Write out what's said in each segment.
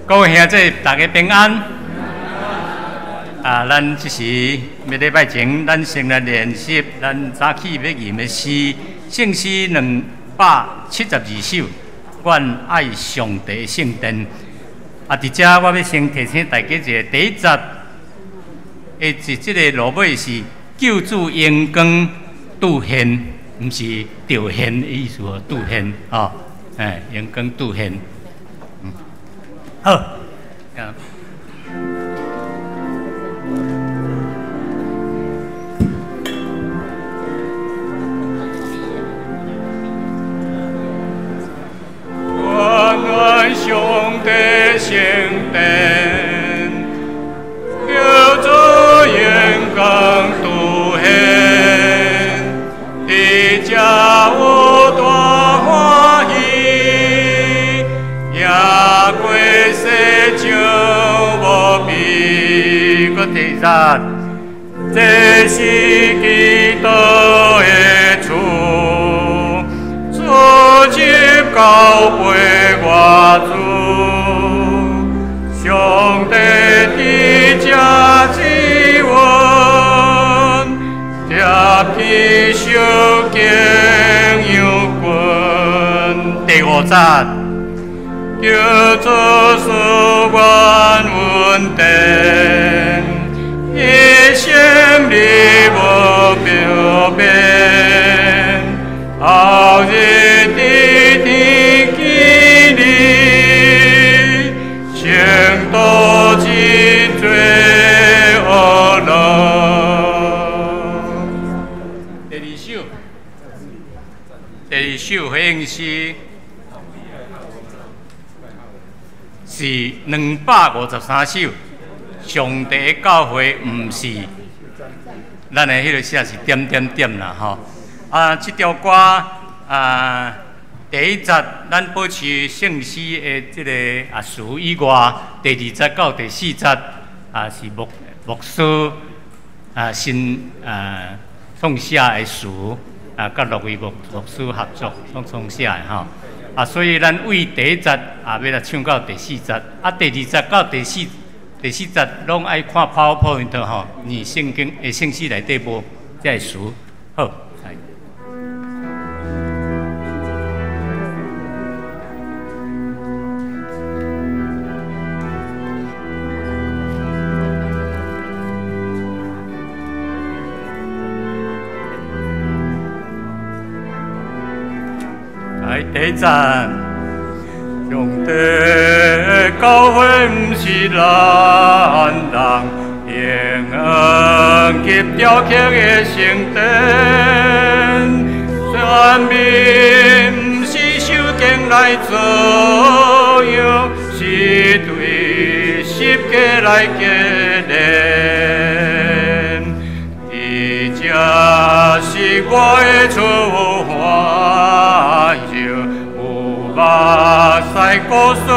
各位兄弟，大家平安。啊，咱這時欲禮拜前，咱先來練習咱早起欲吟的詩，聖詩272首。阮愛上帝聖殿。啊，佇遮我欲先提醒大家一下，第一節的這個落尾是救主榮光拄現，毋是著現的意思哦，拄現哦，哎，榮光拄現。好。我愛上帝聖殿，叫做榮光拄現，佇遮有大歡喜，贏過世上無比。閣第三，這是基督的厝，主接交陪我主，上帝佇遮指阮，這片小景羊群。第五節，叫做赐阮恩典，一生里無表變，後日佇天見你，成道之罪惡樂。第二首，第二首回應詩是253首。上帝的教會毋是咱的彼个寫是點點點啦吼。啊，這條歌啊，第一節咱保持聖詩的這个啊詞以外，第二節到第四節啊是牧師啊新啊創寫的詞啊，佮六位牧師合作創寫的吼。啊，所以咱為第一節啊，欲來唱到第四節，啊，第二節到第四節攏愛看 PowerPoint 吼，你聖經的聖詩內底無這个詞，好。來，第一節，上帝教會毋是咱人用金雕刻的聖殿，選民毋是受經來作用，是對十架來結連。佇這是我的厝環境，有目屎故事有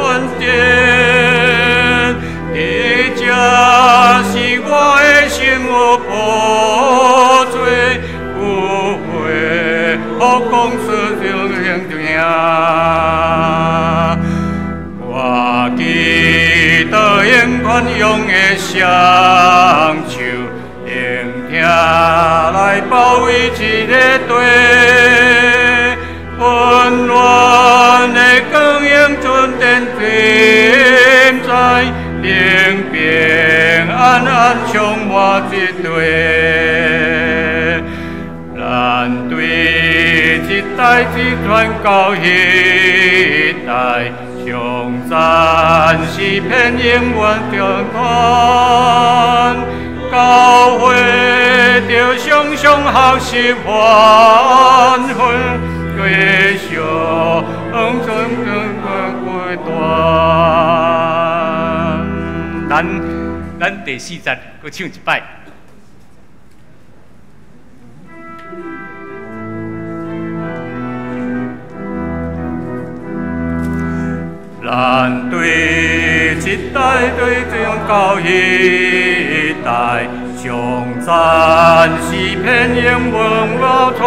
恩典，佇這是我的心有寶座，有話好講出就聽。我記得永寬容的雙手，用疼來包圍這个地。溫暖的光影陣電停在，平平安安充滿這地。咱對這代一傳到彼代，上讚詩篇永遠長傳。教會著常常學習歡呼，繼續向前進不斷。咱第四節閣唱一擺。咱對這代對這到彼代，頌讚詩篇永無流傳，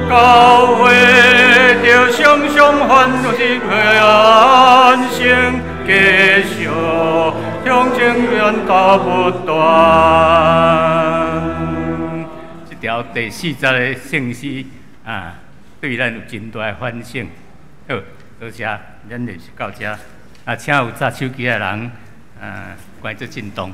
教會著常常歡喜歡聲繼續，向前遠到不斷。這條第四節的聖詩啊，對咱有真大的反省。好，多謝，咱就是到這。啊，請有紮手機的人，啊，關做震動。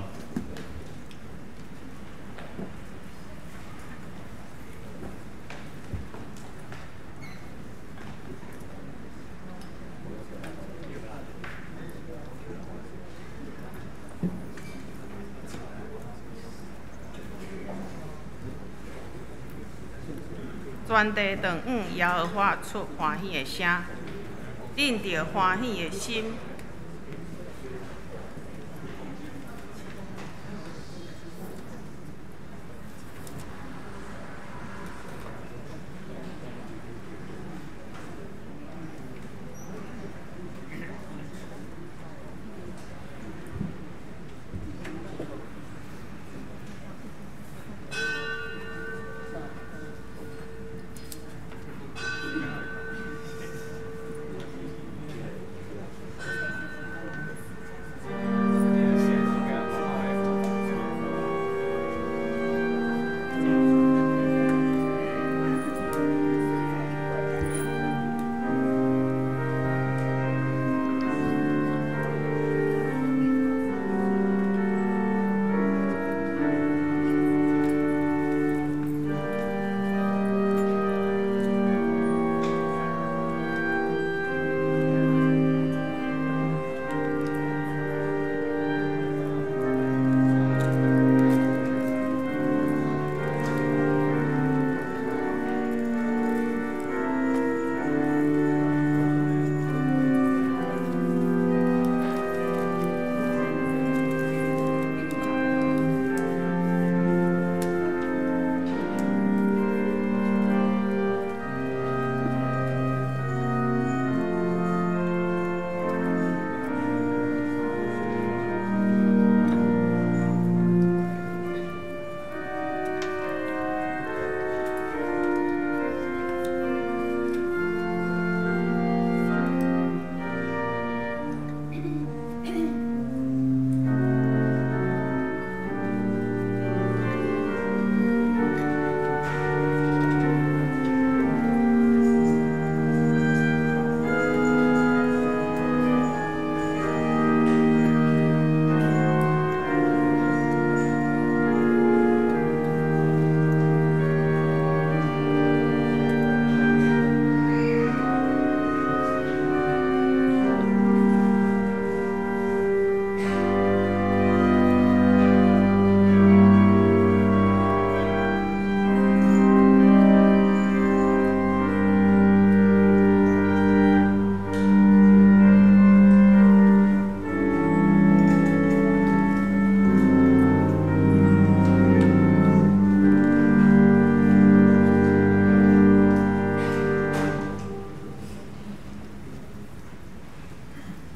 全地當向耶和華出歡喜的聲，恁著歡喜的心。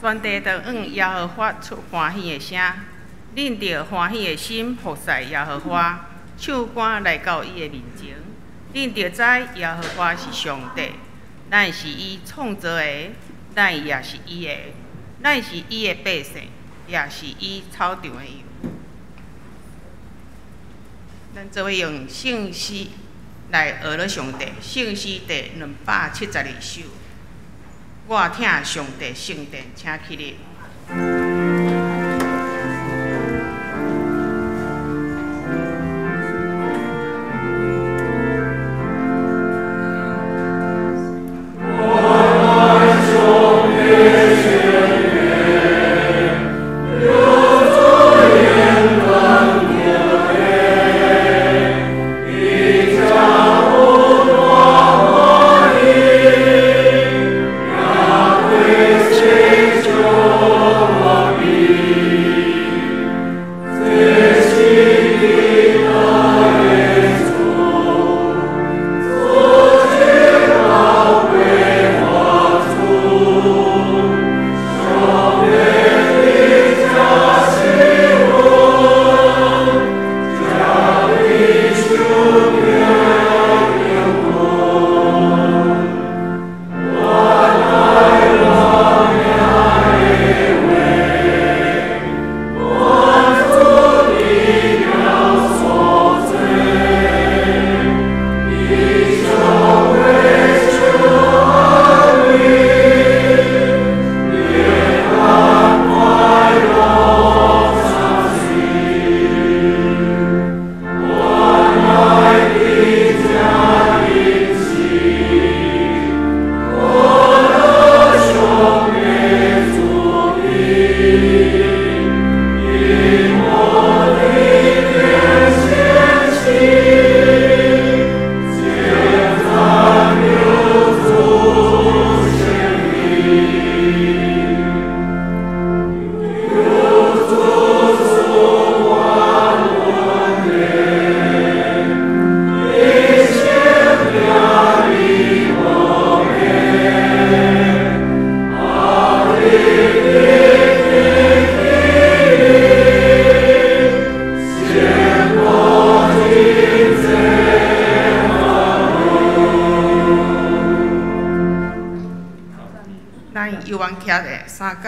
全地當向耶和華出歡喜的聲，恁著歡喜的心服侍耶和華，唱歌來到伊的面前。恁著知耶和華是上帝，咱是伊創造的，咱也是伊的，咱是伊的百姓，也是伊草場的羊。咱做伙用聖詩來學了上帝，聖詩第272首。我疼上帝聖殿，請起立。我。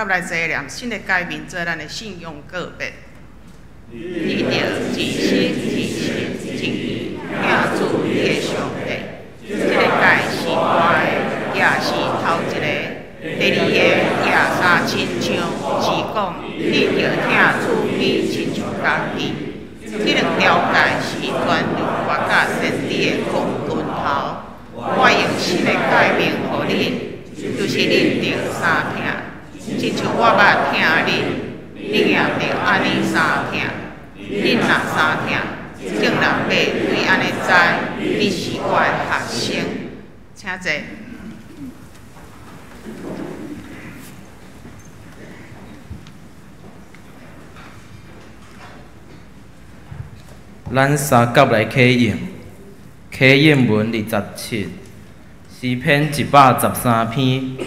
佮來坐念新的誡命做咱的信仰告白。你著一心一性一意疼主你的上帝，這个誡是大的，也是頭一个。第二個也相親像，是講你著疼主你親像家己。這兩條誡是全律法佮先知的講論頭。我用新的誡命予恁，就是恁著相疼，親像我捌疼恁，恁也著按呢相疼。恁若相疼，眾人欲對按呢知，恁是我的學生。請坐。咱三敆來啟應，啟應文27，詩篇113篇，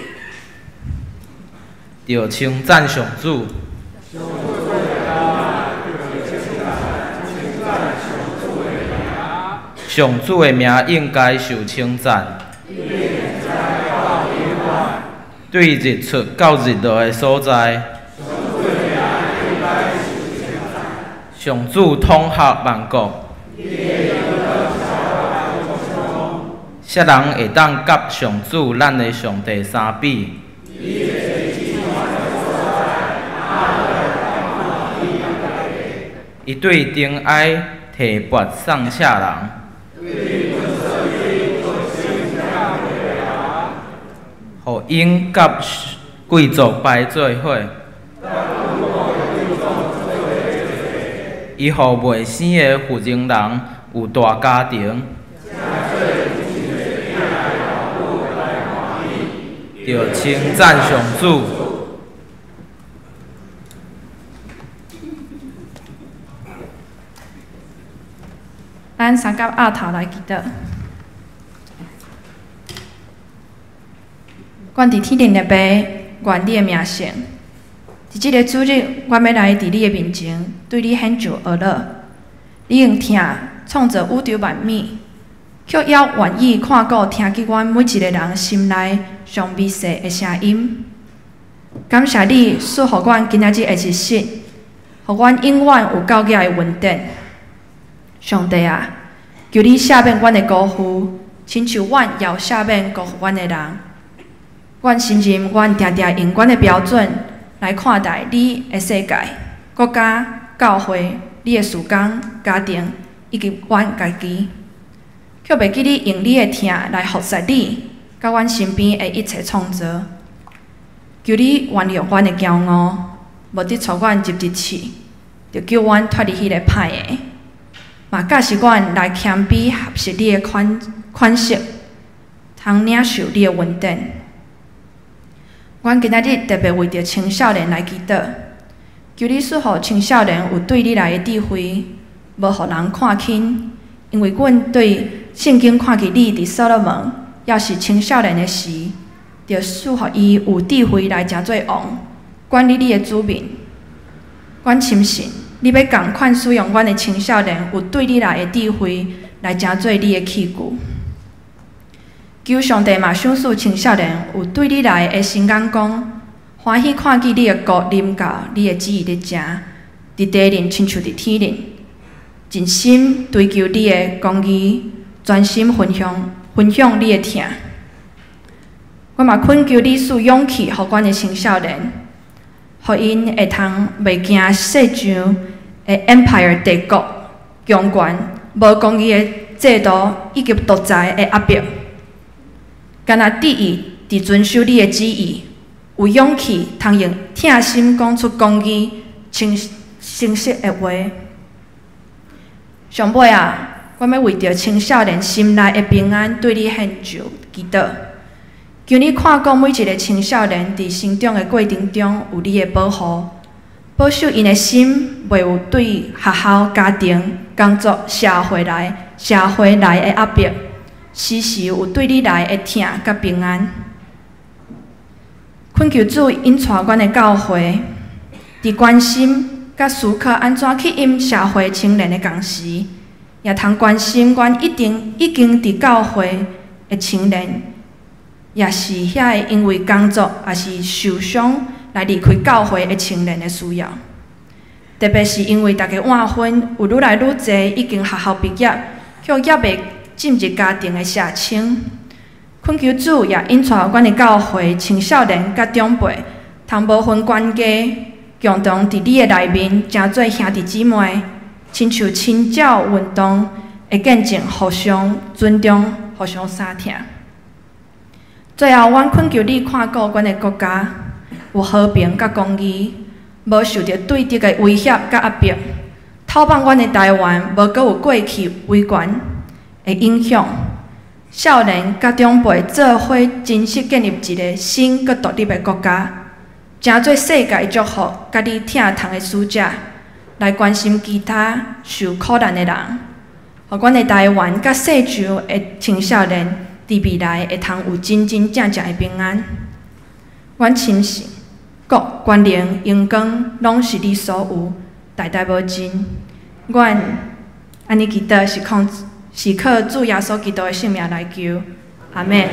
著稱讚上主。上主的名應該受稱讚，對日出到日落的所在。上主統合萬國，啥人會當佮上主咱的上帝相比？伊對頂矮提拔喪赤人，予𪜶佮貴族排做伙。伊予未生的婦人人有大家庭，著稱讚上主。咱三敆峄頭來祈禱。阮佇天頂的父，願你的名聖。佇這个主日，阮欲來佇你的面前，對你獻上哀樂。你用疼創造宇宙萬物，卻猶願意看顧聽見阮每一个人心內上微細的聲音。感謝你賜予阮今仔日的日食，予阮永遠有夠額的恩典。上帝啊，求你赦免阮的辜負，親像阮也有赦免辜負阮的人。阮承認，阮定定用阮的標準來看待你的世界、國家、教會、你的事工、家庭以及阮家己，卻袂記你用你的疼來服侍你，佮阮身邊的一切創造。求你原諒阮的驕傲，無得帶阮入入試，著救阮脫離彼个歹的。嘛教示阮來謙卑學習你的款款式，通領受你的恩典。阮今仔日特別為著青少年來祈禱，求你賜予青少年有對你來的智慧，無予人看輕。因為阮對聖經看見你佇所羅門猶是青少年的時，就賜予伊有智慧來成做王，管理你的子民。阮深信你欲仝款使用阮的青少年有對你來的智慧，來成做你的器具。求上帝嘛賞賜青少年有對你來的新眼光，歡喜看見你的國臨到你的旨意咧成，佇地面親像佇天頂，盡心追求你的公義，專心分享分享你的疼。我嘛懇求你賜勇氣，予阮的青少年，予𪜶會通袂驚世上的 empire 帝國強權、無公義的制度以及獨裁的壓迫。敢若致意佇遵守你的旨意，有勇氣通用疼心講出公義、誠誠實的話。上尾啊，我欲為著青少年心內的平安，對你獻上祈禱。求你看顧每一个青少年佇成長的過程中有你的保護，保守𪜶的心袂有對學校、家庭、工作、社會來的壓迫。時時有對你來的疼佮平安。懇求主引帶阮的教會，佇關心佮思考按怎去引社會青年的仝時，也通關心阮一定已經佇教會的青年，也是遐个因為工作抑是受傷來離開教會的青年的需要。特別是因為逐家晚婚，有愈來愈濟已經學校畢業，卻猶未進入家庭的社青。懇求主也引帶阮的教會青少年佮長輩，通無分懸低，共同佇你的內面成做兄弟姊妹，親像清教運動的見證，互相尊重，互相相疼。最後，阮懇求你看顧阮的國家，有和平佮公義，無受著對敵的威脅佮壓迫，透放阮的台灣無閣有過去威權的影響。少年佮長輩做伙珍惜建立一个新閣獨立的國家，成做世界祝福，佮你疼痛的使者，來關心其他受苦難的人，予阮的台灣佮世上的青少年，佇未來會通有真真正正的平安。阮深信，國權能、榮光，攏是你所有，代代無盡。阮按呢祈禱是靠是靠主耶穌基督的聖名來求，阿們。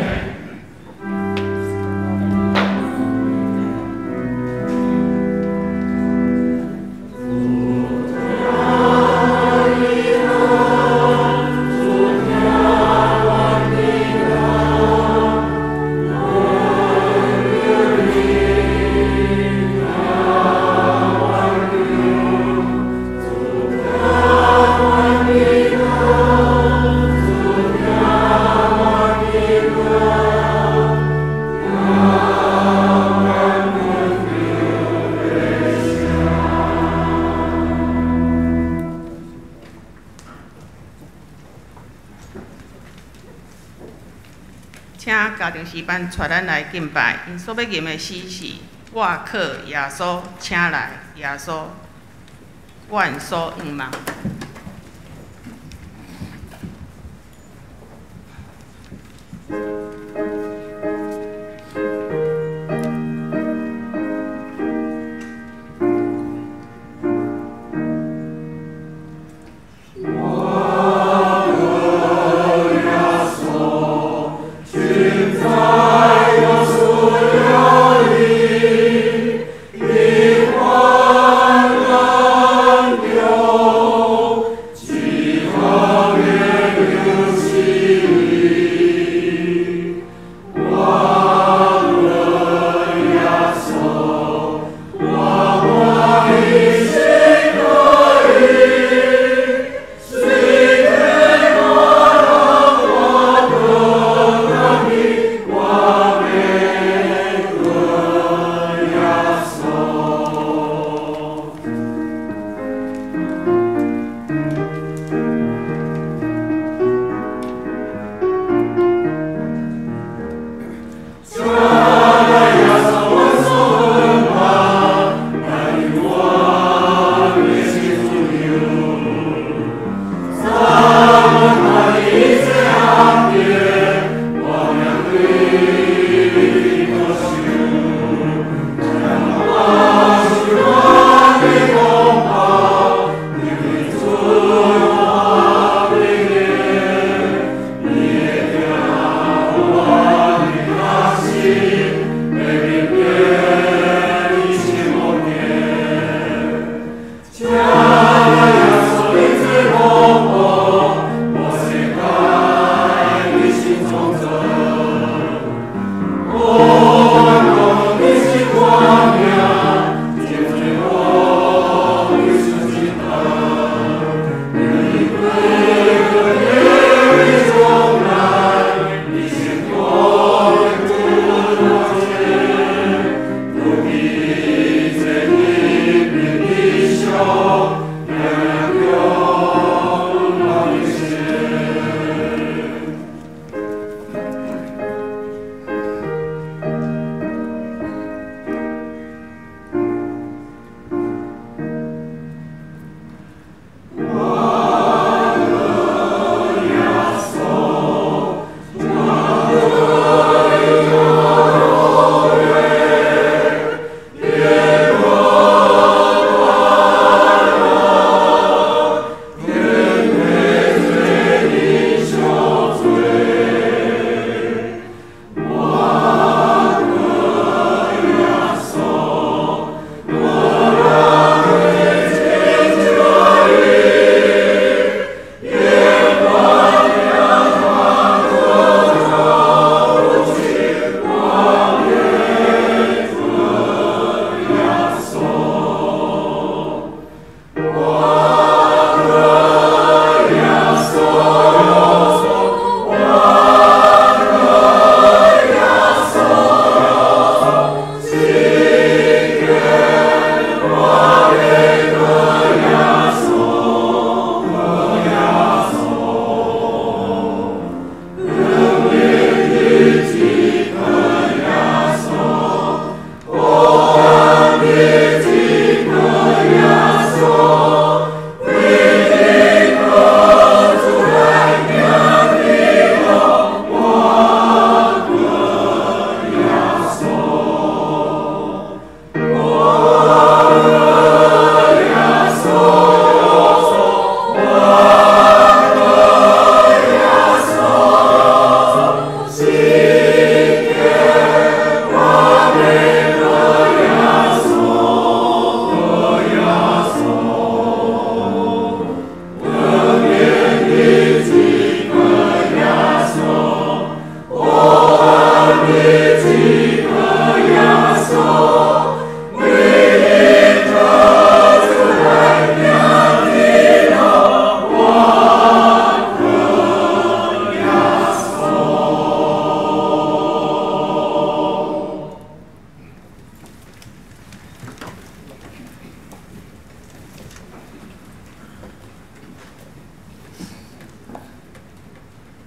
請家庭詩班帶咱來敬拜，𪜶所欲吟的詩是《我靠耶穌，請來耶穌，阮所仰望》。我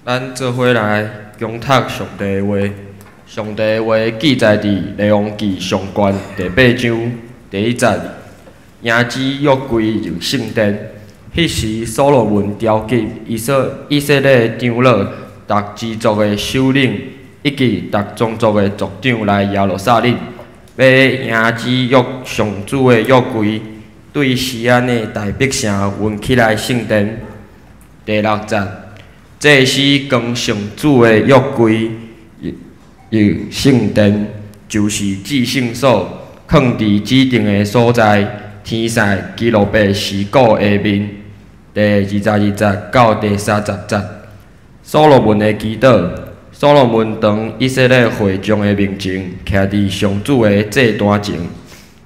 咱做伙來恭讀上帝的話。上帝的話記載佇列王紀上卷第八章第一節。迎接約櫃入聖殿。彼時，所羅門召集以色列的長老、逐支族的首領以及逐宗族的族長來耶路撒冷，欲迎接約上主的約櫃，對錫安的大伯城運起來聖殿。第六節，祭司扛上主的約櫃入聖殿，就是至聖所，囥佇指定的所在，天使基路伯四顧下面。第22節到第30節，所羅門的祈禱。所羅門當以色列會眾的面前，徛佇上主的祭壇前，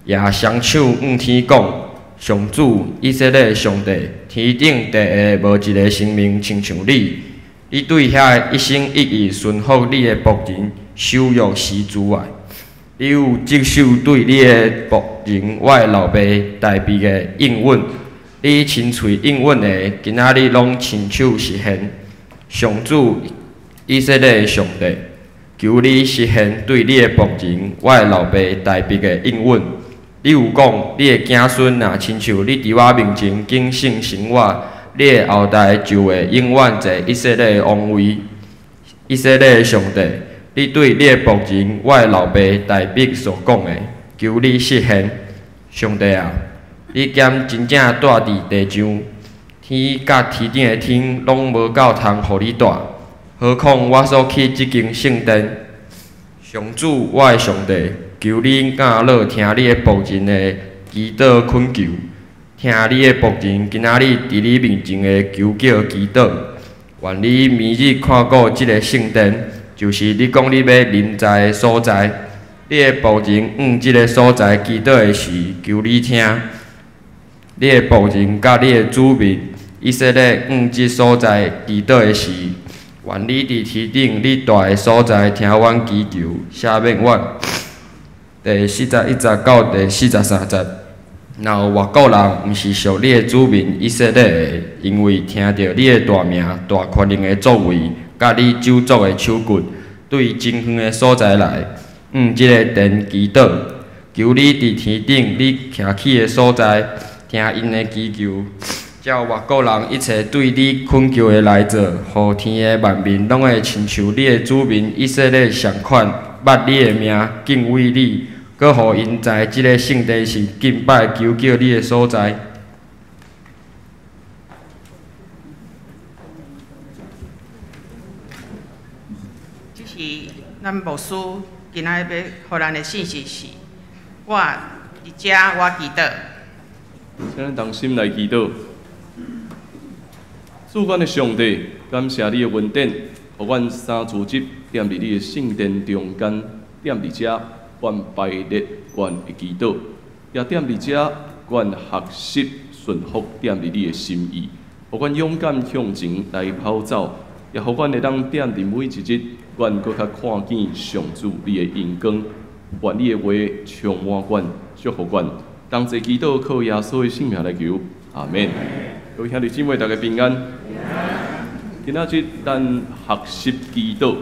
也雙手向天講：上主，以色列上帝，天頂地下無一个神明親像你。你對遐一心一意順服你的僕人守約施慈愛。你有執守對你的僕人我的老爸大衛的應允，你親喙應允的，今仔日攏親手實現。上主，以色列的上帝，求你實現對你的僕人我的老爸大衛的應允。你有講，你的子孫若親像你佇我面前謹慎生活，你的後代就會永遠坐以色列的王位。以色列的上帝，你對你的僕人我的老爸大衛所講的，求你實現。上帝啊，你敢真正住佇地上？天佮天頂的天攏無夠通予你住，何況我所起這間聖殿？上主，我的上帝，求你佮樂聽你的僕人的祈禱懇求，聽你的僕人今仔日佇你面前的求叫祈禱。願你明日看顧這个聖殿，就是你講你欲臨在的所在。你的僕人向這个所在祈禱的時，求你聽。你的僕人佮你的子民以色列向這所在祈禱的時，願你佇天頂你住的所在聽阮祈求，赦免阮。第41節到第43節，若有外國人，毋是屬你的子民以色列的，因為聽著你的大名、大權能的作為，佮你手作的手骨，對真遠的所在來，向這个殿祈禱，求你佇天頂你徛起的所在，聽𪜶的祈求，照外國人一切對你懇求的來做，予天的萬民攏會親像你的子民以色列仝款，捌你的名，敬畏你，閣予𪜶知這个聖殿是敬拜求叫你的所在。這是咱牧師今仔日欲予咱的信息是：我佇遮我祈禱。請咱同心來祈禱。主，阮的上帝，感謝你的恩典，予阮三主日踮佇你的聖殿中間，踮佇遮，阮排列阮的祈禱，也踮佇遮，阮學習順服踮佇你的心意，予阮勇敢向前來跑走，也予阮會當踮佇每一日，阮閣較看見上主你的榮光，願你的話充滿阮，祝福阮。同齊祈禱，靠耶穌的聖名來求，阿們。各位兄弟姊妹，大家平安。今仔日咱學習祈禱。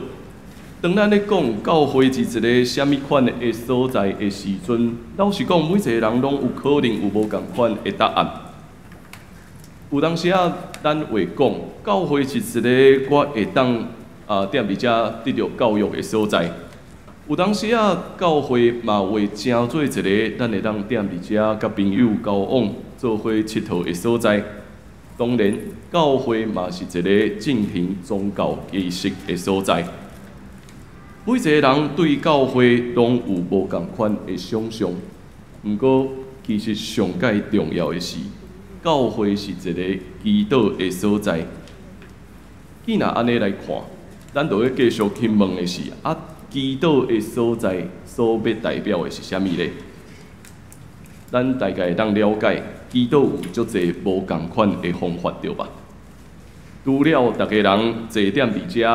當咱咧講教會是一个啥物款的所在的時陣，老實講，每一個人攏有可能有無仝款的答案。有當時仔，咱會講教會是一个我會當踮佇遮得著教育的所在。有當時仔，教會嘛會成做一个咱會當踮佇遮佮朋友交往、做伙𨑨迌的所在。當然，教會嘛是一个進行宗教儀式的所在。每一個人對教會攏有無仝款的想像，毋過其實上蓋重要的是，教會是一个祈禱的所在。既若按呢來看，咱就欲繼續去問的是：啊，祈禱的所在所欲代表的是啥物咧？咱大概會當了解，祈禱有足濟無仝款的方法，對吧？除了逐家人坐踮佇遮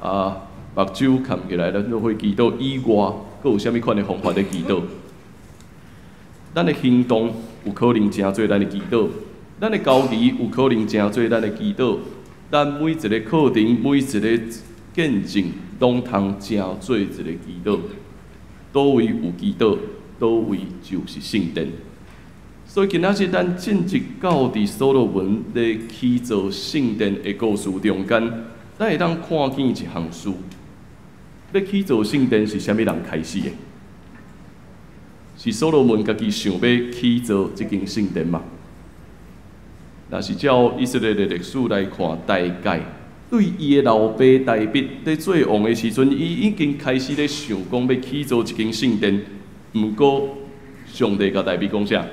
啊，目睭崁起來，咱做伙祈禱以外，閣有啥物款的方法咧祈禱？咱的行動有可能成做咱的祈禱，咱的交誼有可能成做咱的祈禱，咱每一个課程、每一个見證，攏通成做一個祈禱。佗位有祈禱，佗位就是聖殿。所以今仔日咱進入到佇所羅門咧起造聖殿的故事中間，咱會當看見一項事。欲起造聖殿是啥物人開始的？是所羅門家己想欲起造這間聖殿嗎？若是照以色列的歷史來看，大概對伊的老爸大衛咧做王的時陣，伊已經開始咧想講欲起造一間聖殿。毋過上帝共大衛講啥？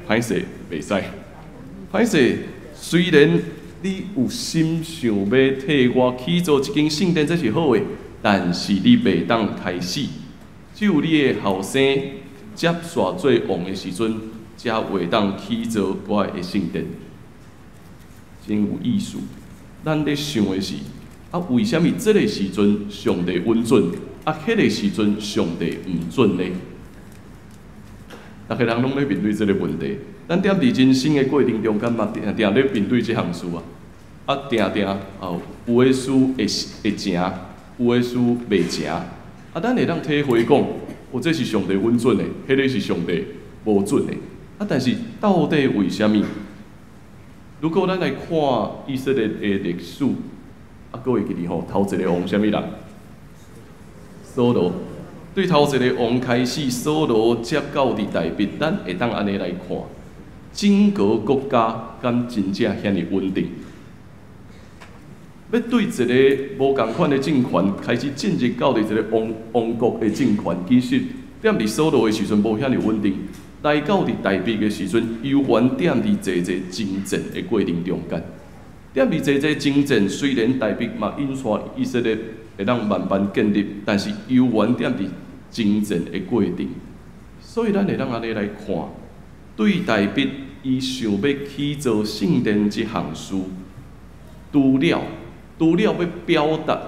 歹勢，袂使。歹勢，雖然你有心想欲替我起造一間聖殿，這是好的，但是你袂當開始。只有你的後生接續做王的時陣，才會當起造我的聖殿。真有意思。咱咧想的是，啊，為啥物這个時陣上帝允准，啊，彼个時陣上帝毋准呢？逐个人攏咧面對這个問題。咱踮佇人生的過程中間嘛，定定咧面對這項事啊。啊，定定啊，有的事會會成，有的事袂成。啊，咱會當體會講，哦，這是上帝允准的，彼个是上帝無准的。啊，但是到底為啥物？如果咱來看以色列的歷史，啊，閣會記得吼，頭一个王啥物人？掃羅。對頭一个王開始，掃羅接到佇大衛，咱會當按呢來看，整個國家敢真正遐爾穩定？欲對一个無仝款的政權開始進入到佇一個王王國的政權，其實踮佇掃羅的時陣無遐爾穩定，來到佇大衛的時陣，猶原踮佇濟濟爭戰的過程中間。踮佇濟濟爭戰，雖然大衛嘛引帶以色列會當慢慢建立，但是猶原踮佇爭戰的過程。所以咱會當按呢來看，對大衛伊想欲起造聖殿這項事，除了欲表達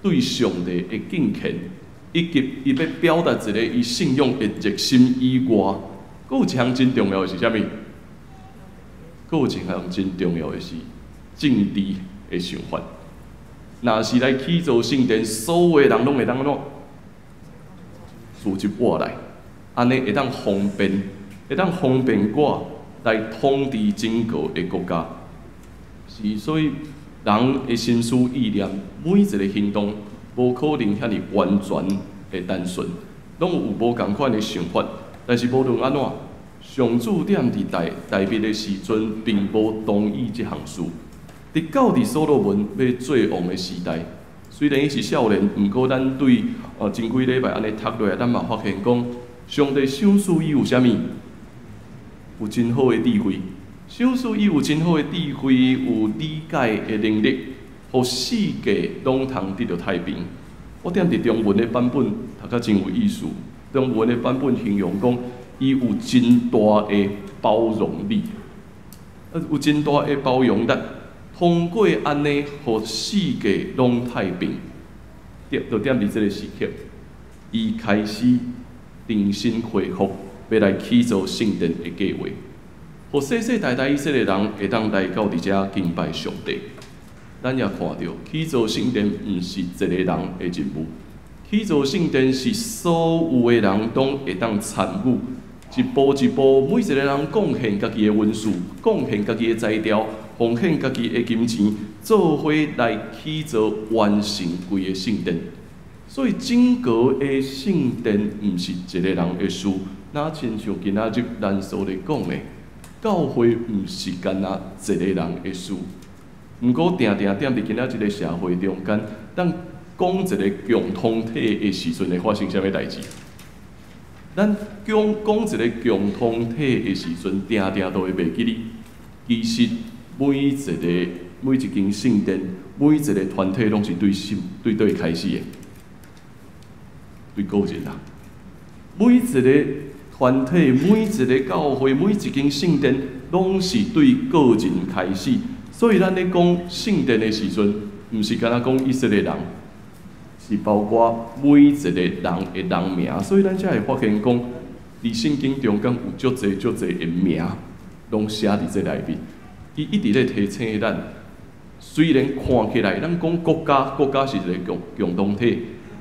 對上帝的敬虔，以及伊欲表達一个伊信仰的熱心以外，閣有一項真重要的是啥物？閣有一項真重要的是政治的想法。若是來起造聖殿，所有的人攏會當按怎？組織我來，按呢會當方便，會當方便我來統治整個的國家。是所以人的心思意念，每一个行動，無可能遐爾完全的單純，攏有無仝款的想法。但是無論按怎，上主踮佇大大衛的時陣，並無同意這項事。直到佇所羅門欲做王的時代，雖然伊是少年，毋過咱對前幾禮拜按呢讀落來，咱嘛發現講，上帝賞賜伊有啥物？有真好的智慧，賞賜伊有真好的智慧，有理解的能力，予世界攏通得著太平。我踮佇中文的版本讀甲真有意思，中文的版本形容講，伊有真大的包容力，有真大的包容力。通過按呢，予世界攏太平。就踮佇這个時刻，伊開始重新恢復欲來起造聖殿的計劃，予世世代代以色列人會當來到佇遮敬拜上帝。咱也看著起造聖殿毋是一个人的任務，起造聖殿是所有的人攏會當參與，一步一步，每一个人貢獻家己的文書，貢獻家己的才調，奉獻家己的金錢，做伙來起造完成規个聖殿。所以整個的聖殿毋是一个人的事，若親像今仔日咱所咧講的，教會毋是干焦一个人的事。毋過定定踮佇今仔這个社會中間，當講一个共同體的時陣，會發生啥物代誌？咱講講一个共同體的時陣，定定都會袂記得。其實每一个每一間聖殿，每一个團體，攏是對心對佗開始的？對個人啊！每一个團體、每一个教會、每一間聖殿，攏是對個人開始。所以咱咧講聖殿的時陣，毋是干焦講以色列人，是包括每一个人的人名。所以咱才會發現講，佇聖經中間有足濟足濟的名，攏寫佇這內面。伊一直咧提醒咱，雖然看起來，咱講國家，國家是一个共同體，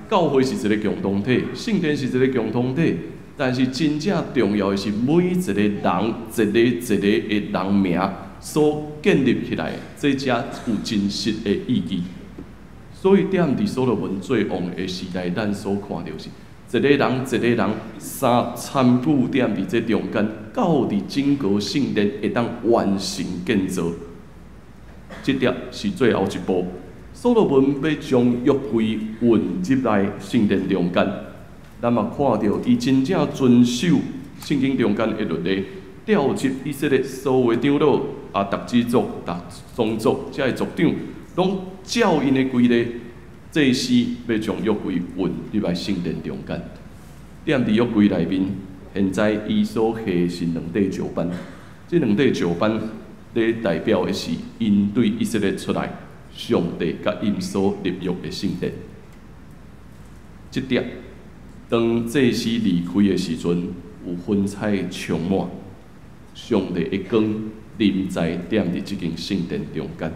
教會是一个共同體，聖殿是一个共同體，但是真正重要的是每一个人，一个一个的人名所建立起來，這才有真實的意義。所以，踮佇所羅門做王的時代，咱所看著是一个人一个人三參與踮佇這中間，到佇整個聖殿會當完成建造。這碟是最後一步。所羅門欲將約櫃運入來聖殿中間，咱嘛看著伊真正遵守聖經中間的律例，調集以色列所有的長老啊，逐支族、逐宗族，遮的族長，攏照𪜶的規例，祭司欲將約櫃運入來聖殿中間。踮佇約櫃內面，現在伊所下的是兩塊石板，這兩塊石板咧代表的是𪜶對以色列出來，上帝佮𪜶所立約的聖殿。這碟當祭司離開的時陣，有雲彩充滿，上帝的光臨在踮佇這間聖殿中間。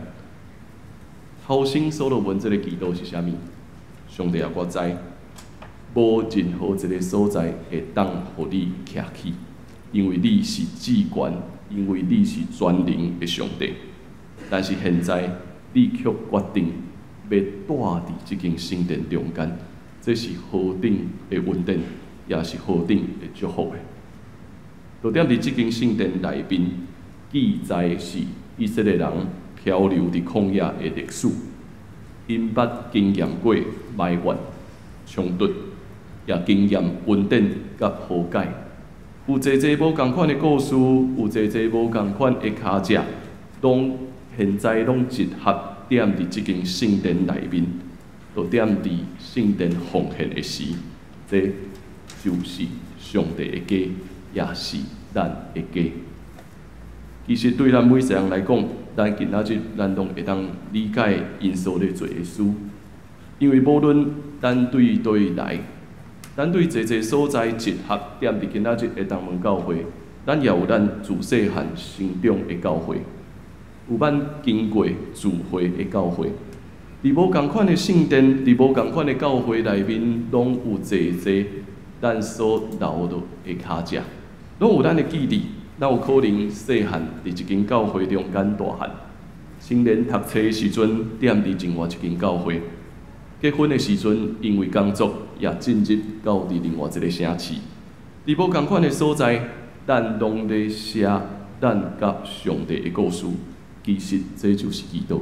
頭先所羅門這个祈禱是啥物？上帝啊，我知，無任何一个所在會當予你徛起，因為你是至懸，因為你是全能的上帝。但是現在你卻決定欲蹛佇這間聖殿中間，這是何等的恩典，也是何等的祝福的。就踮佇這間聖殿內面，記載是以色列人漂流佇曠野的歷史，𪜶捌經驗過埋怨、衝突，也經驗恩典佮和解。有濟濟無仝款的故事，有濟濟無仝款的跤跡，攏現在攏集合踮佇這間聖殿內面，就踮佇聖殿奉獻的時，這就是上帝的家，也是咱的家。其實對咱每一個人來講，咱今仔日咱攏會當理解𪜶所咧做的事，因為無論咱對佗位來，咱對濟濟所在集合踮佇今仔日的東門教會，咱也有咱自細漢成長的教會，有咱經過聚會的教會。佇無仝款的聖殿，佇無仝款的教會內面，攏有濟濟咱所留落的跤跡，攏有咱的記憶。咱有可能細漢佇一間教會中間大漢，青年讀冊的時陣踮佇另外一間教會，結婚的時陣因為工作也進入到佇另外一个城市。佇無仝款的所在，咱攏咧寫咱佮上帝的故事。其實這就是祈禱。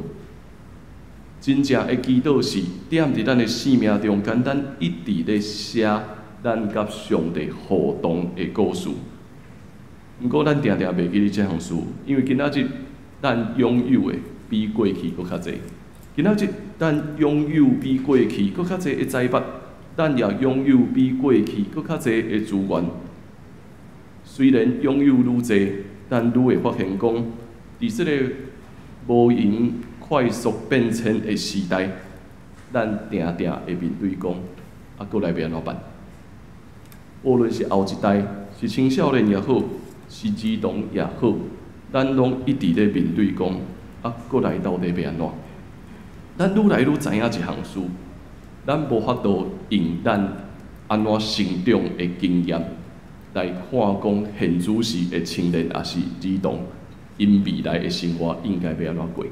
真正的祈禱是踮佇咱的生命中間，咱一直咧寫咱佮上帝互動的故事。毋過，咱定定袂記得這項事，因為今仔日咱擁有的比過去閣較濟。今仔日咱擁有比過去閣較濟的財物，咱也擁有比過去閣較濟的資源。雖然擁有愈濟，咱愈會發現講，佇這个無閒快速變遷的時代，咱定定會面對講，啊，閣來欲按怎辦？無論是後一代，是青少年也好，是兒童也好，咱攏一直咧面對講，啊，閣來到底欲按怎？咱愈來愈知影一項事，咱無法度用咱按怎成長的經驗來看講現此時的青年抑是兒童，𪜶未來的生活應該欲按怎過？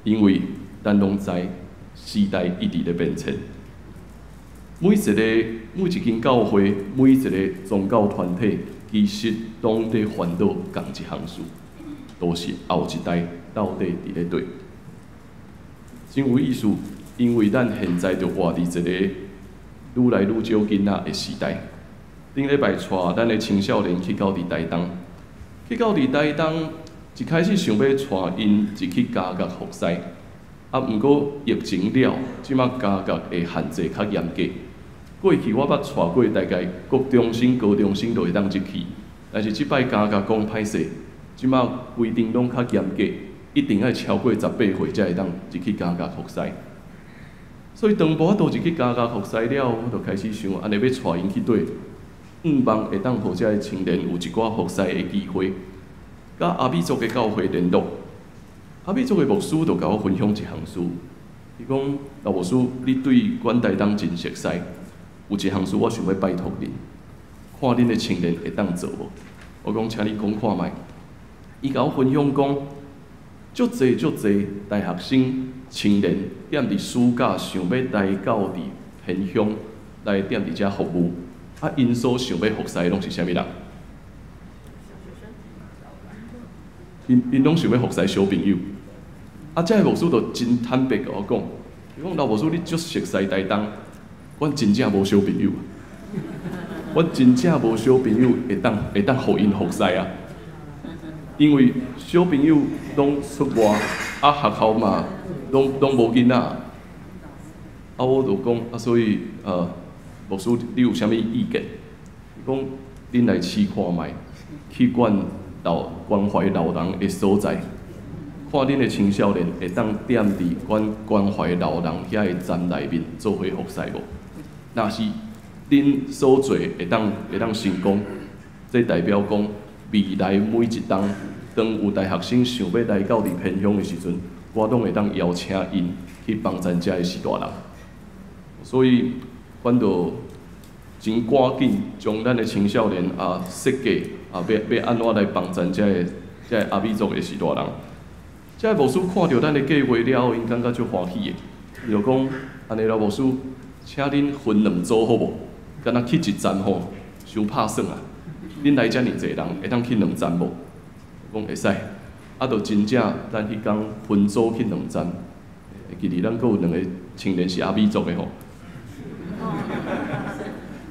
因為咱攏知時代一直咧變遷，每一个每一間教會，每一个宗教團體，其實攏咧煩惱仝一項事，都是後一代到底佇咧佗。真有意思，因為咱現在就活佇一個愈來愈少囡仔的時代。頂禮拜帶咱的青少年去到佇台東，去到佇台東，一開始想欲帶𪜶入去加國服侍，啊，毋過疫情了，這馬加國的限制較嚴格。過去我捌帶過，大概國中生、高中生就會當入去，但是這擺加國講歹勢，這馬規定攏較嚴格，一定愛超過18歲才會當入去加國服侍。所以當無法度入去加國服侍了，我就開始想，按呢欲帶𪜶去佗，向望會當予遮的青年有一寡服侍的機會，佮阿美族的教會聯絡，阿美族的牧師就共我分享一項事，伊講老牧師，你對阮台東真熟似，有一項事我想欲拜託恁，看恁的青年會當做無？我講，請你講看覓。伊共我分享講，足濟足濟大學生青年踮佇暑假想欲來到佇偏鄉來踮佇遮服務，啊，𪜶所想欲服侍的攏是啥物人？𪜶攏想欲服侍小朋友。啊，這个牧師就真坦白共我講，伊講老牧師，你足熟似台東，阮真正無小朋友，阮真正無小朋友會當予𪜶服侍啊。因為小朋友攏出外，啊學校嘛攏無囡仔。啊，我就講啊，所以牧師你有啥物意見？伊講恁來試看覓，去阮老關懷老人的所在。看恁的青少年會當踮佇阮關懷老人遐个站內面做伙服侍無？若是恁所做會當成功，這代表講未來每一冬，當有大學生想欲來到佇偏鄉的時陣，我攏會當邀請𪜶去幫咱遮的序大人。所以，阮就真趕緊將咱的青少年啊設計啊，欲按怎來幫咱遮个阿美族的序大人。這个牧師看著咱的計劃了後，𪜶感覺足歡喜的。伊就講：按呢老牧師，請恁分兩組好無？敢若去一站吼，傷拍算啊！恁來遮爾濟人，會當去兩站無？我講會使。啊，就真正咱彼工分組去兩站。會記得咱閣有兩個青年是阿美族的吼，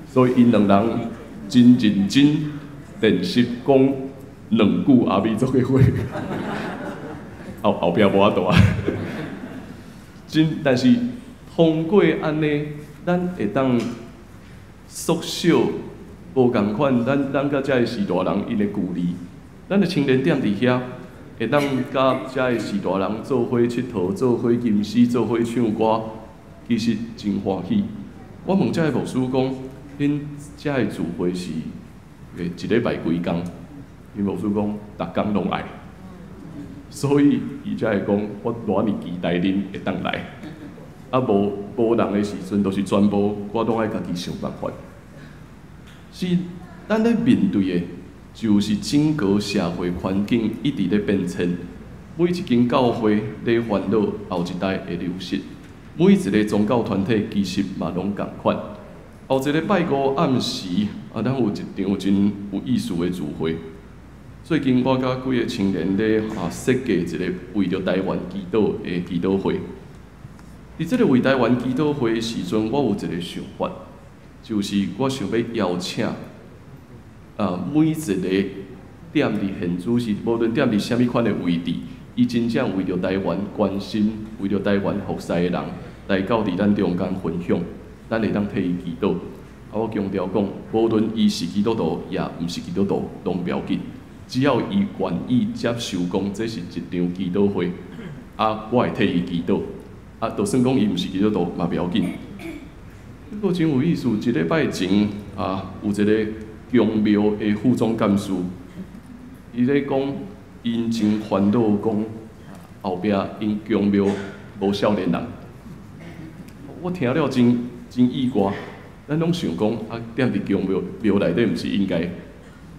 所以𪜶兩人真認真練習講兩句阿美族的話。後壁無法度啊，真，但是通過按呢，咱會當縮小無仝款，咱佮遮个序大人𪜶的距離，咱的青年踮佇遐，會當佮遮个序大人做伙𨑨迌，做伙吟詩，做伙唱歌，其實真歡喜。我問遮个牧師講，恁遮个聚會是一禮拜幾工？𪜶牧師講，逐工攏愛。所以，伊才會講，我偌爾期待恁會當來。啊，無人的時陣，就是全部我攏愛家己想辦法。是，咱咧面對的，就是整個社會環境一直咧變遷。每一間教會咧煩惱後一代會流失，每一個宗教團體其實嘛攏仝款。後一个拜五暗時，啊，咱有一場真有意思的聚會。最近我佮幾个青年咧啊設計一个為著台灣祈禱的祈禱會。佇這个為台灣祈禱會的時陣，我有一个想法，就是我想欲邀請啊每一個踮佇現主時，無論踮佇啥物款的位置，伊真正為著台灣關心、為著台灣服侍的人，來到佇咱中間分享，咱會當替伊祈禱。啊，我強調講，無論伊是基督徒，抑毋是基督徒，攏不要緊。只要伊願意接受，講這是一場祈禱會，啊，我會替伊祈禱。啊，就算講伊毋是基督徒，嘛不要緊。這個真有意思，一禮拜前啊，有一個宮廟的副總幹事，伊咧講，𪜶真煩惱，講後壁𪜶宮廟無少年人。我聽了真意外，咱攏想講啊，踮佇宮廟廟內底，毋是應該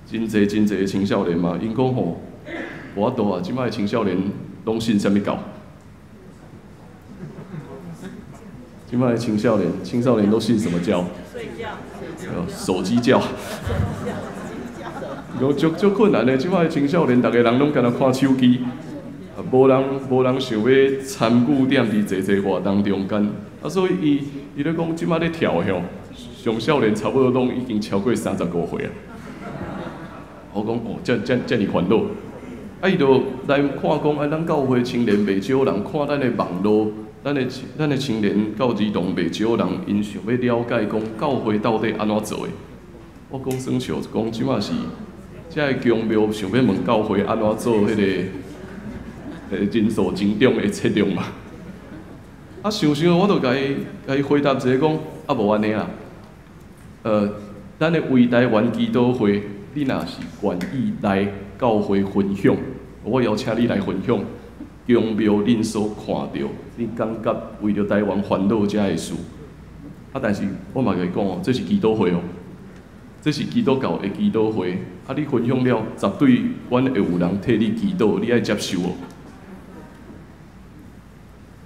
真濟真濟的青少年嘛？𪜶講吼，無法度啊！這擺的青少年攏信啥物教？這擺的青少年都信什麼教？手機教。講足困難的，這擺的青少年，逐个人攏干焦看手機，無人想欲參與踮佇濟濟活動中間。啊，所以伊咧講，這擺咧跳的吼，上少年差不多攏已經超過35歲啊。我講哦，遮爾煩惱。啊，伊就來看講，啊，咱教會青年袂少人看咱的網路，咱的青年到兒童袂少人，𪜶想欲了解講教會到底按怎做的。我講耍笑，講這擺是遮个宮廟想欲問教會按怎做彼个人數增長的策略嘛。啊，想想我就共伊回答一个講，啊，無按呢啦。咱的為台灣祈禱會，你若是願意來教會分享，我邀請你來分享。強廟恁所看著，你感覺為著台灣煩惱遮的事。啊，但是我嘛共伊講哦，這是祈禱會哦，這是基督教的祈禱會。啊，你分享了，絕對阮會有人替你祈禱，你愛接受哦。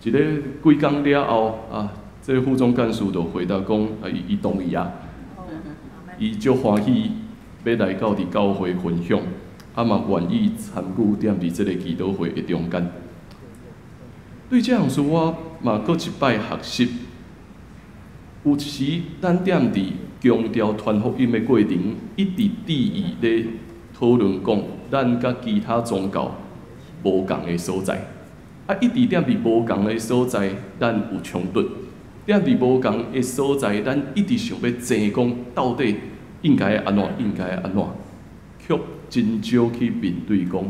一个幾工了後，啊，這個副總幹事就回答講，啊，伊同意啊，伊足歡喜欲來到佇教會分享，啊嘛願意參與踮佇這个祈禱會的中間。對這項事，我嘛閣一擺學習。有時咱踮佇強調傳福音的過程，一直注意咧討論講，咱佮其他宗教無仝的所在。啊，一直踮佇無仝的所在，咱有衝突；踮佇無仝的所在，咱一直想欲爭講到底應該按怎，應該按怎，卻真少去面對講，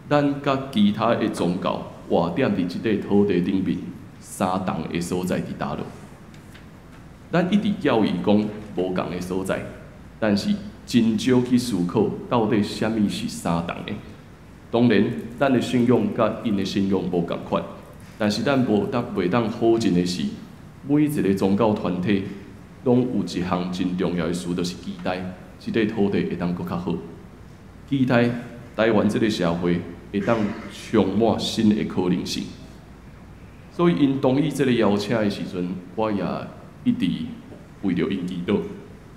咱佮其他的宗教活踮佇這塊土地頂面相仝的所在佇佗落。咱一直教育講無仝的所在，但是真少去思考到底啥物是相仝的。當然，咱的信仰佮𪜶的信仰無仝款，但是咱無當袂當否認的是，每一个宗教團體攏有一項真重要的事，就是期待這塊土地會當閣較好，期待台灣這个社會會當充滿新的可能性。所以，𪜶同意這个邀請的時陣，我也一直為著𪜶祈禱，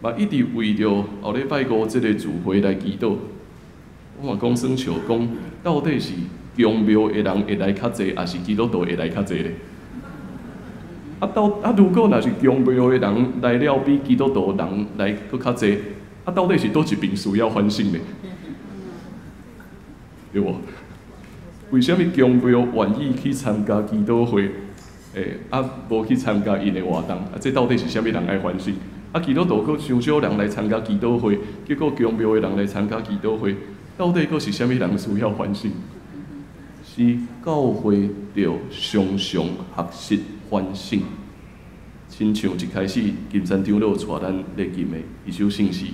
嘛一直為著後禮拜五這个聚會來祈禱。我嘛講耍笑講，到底是宮廟的人會來較濟，抑是基督徒會來較濟咧？啊，到啊，如果若是宮廟的人來了比基督徒人來閣較濟，啊，到底是佗一邊需要反省咧？對無？為啥物宮廟願意去參加祈禱會？啊，無去參加𪜶的活動，啊，這到底是啥物人愛反省？啊，基督徒閣傷少人來參加祈禱會，結果宮廟的人來參加祈禱會，到底閣是啥物人需要反省？是教會著常常學習反省。親像一開始金山長老帶咱咧吟的一首聖詩，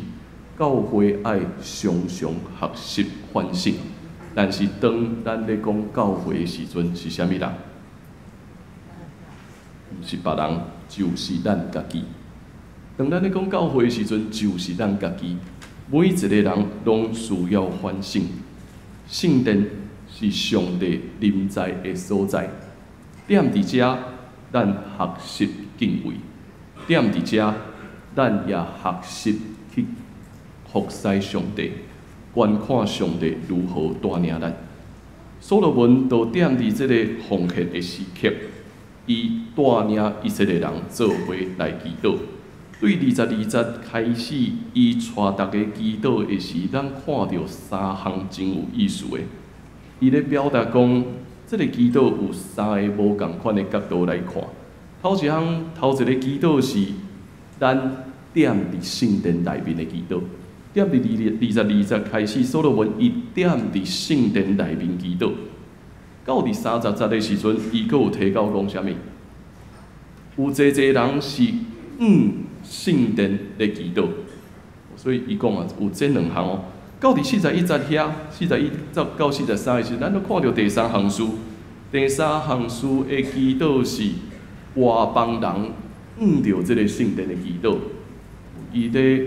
教會愛常常學習反省。但是當咱咧講教會的時陣，是啥物人？毋是別人，就是咱家己。當咱咧講教會的時陣，就是咱家己。每一个人攏需要反省。聖殿是上帝臨在的所在，踮佇遮，咱學習敬畏；踮佇遮，咱也學習去服侍上帝，觀看上帝如何帶領咱。所羅門就踮佇這个奉獻的時刻，伊帶領以色列人做伙來祈禱。對22節開始，伊帶逐家祈禱的時，咱看著三項真有意思的。伊咧表達講，這个祈禱有三个無仝款的角度來看。頭一項，頭一个祈禱是咱踮佇聖殿內面的祈禱。踮佇22節開始，所羅門伊踮佇聖殿內面祈禱。到佇30節的時陣，伊閣有提到講啥物？有濟濟人是向聖殿咧祈禱，所以伊講啊，有這兩項哦。到佇41節遐，41節到43的時，咱攏看著第三項事。第三項事的祈禱是外邦人向著這个聖殿的祈禱，伊咧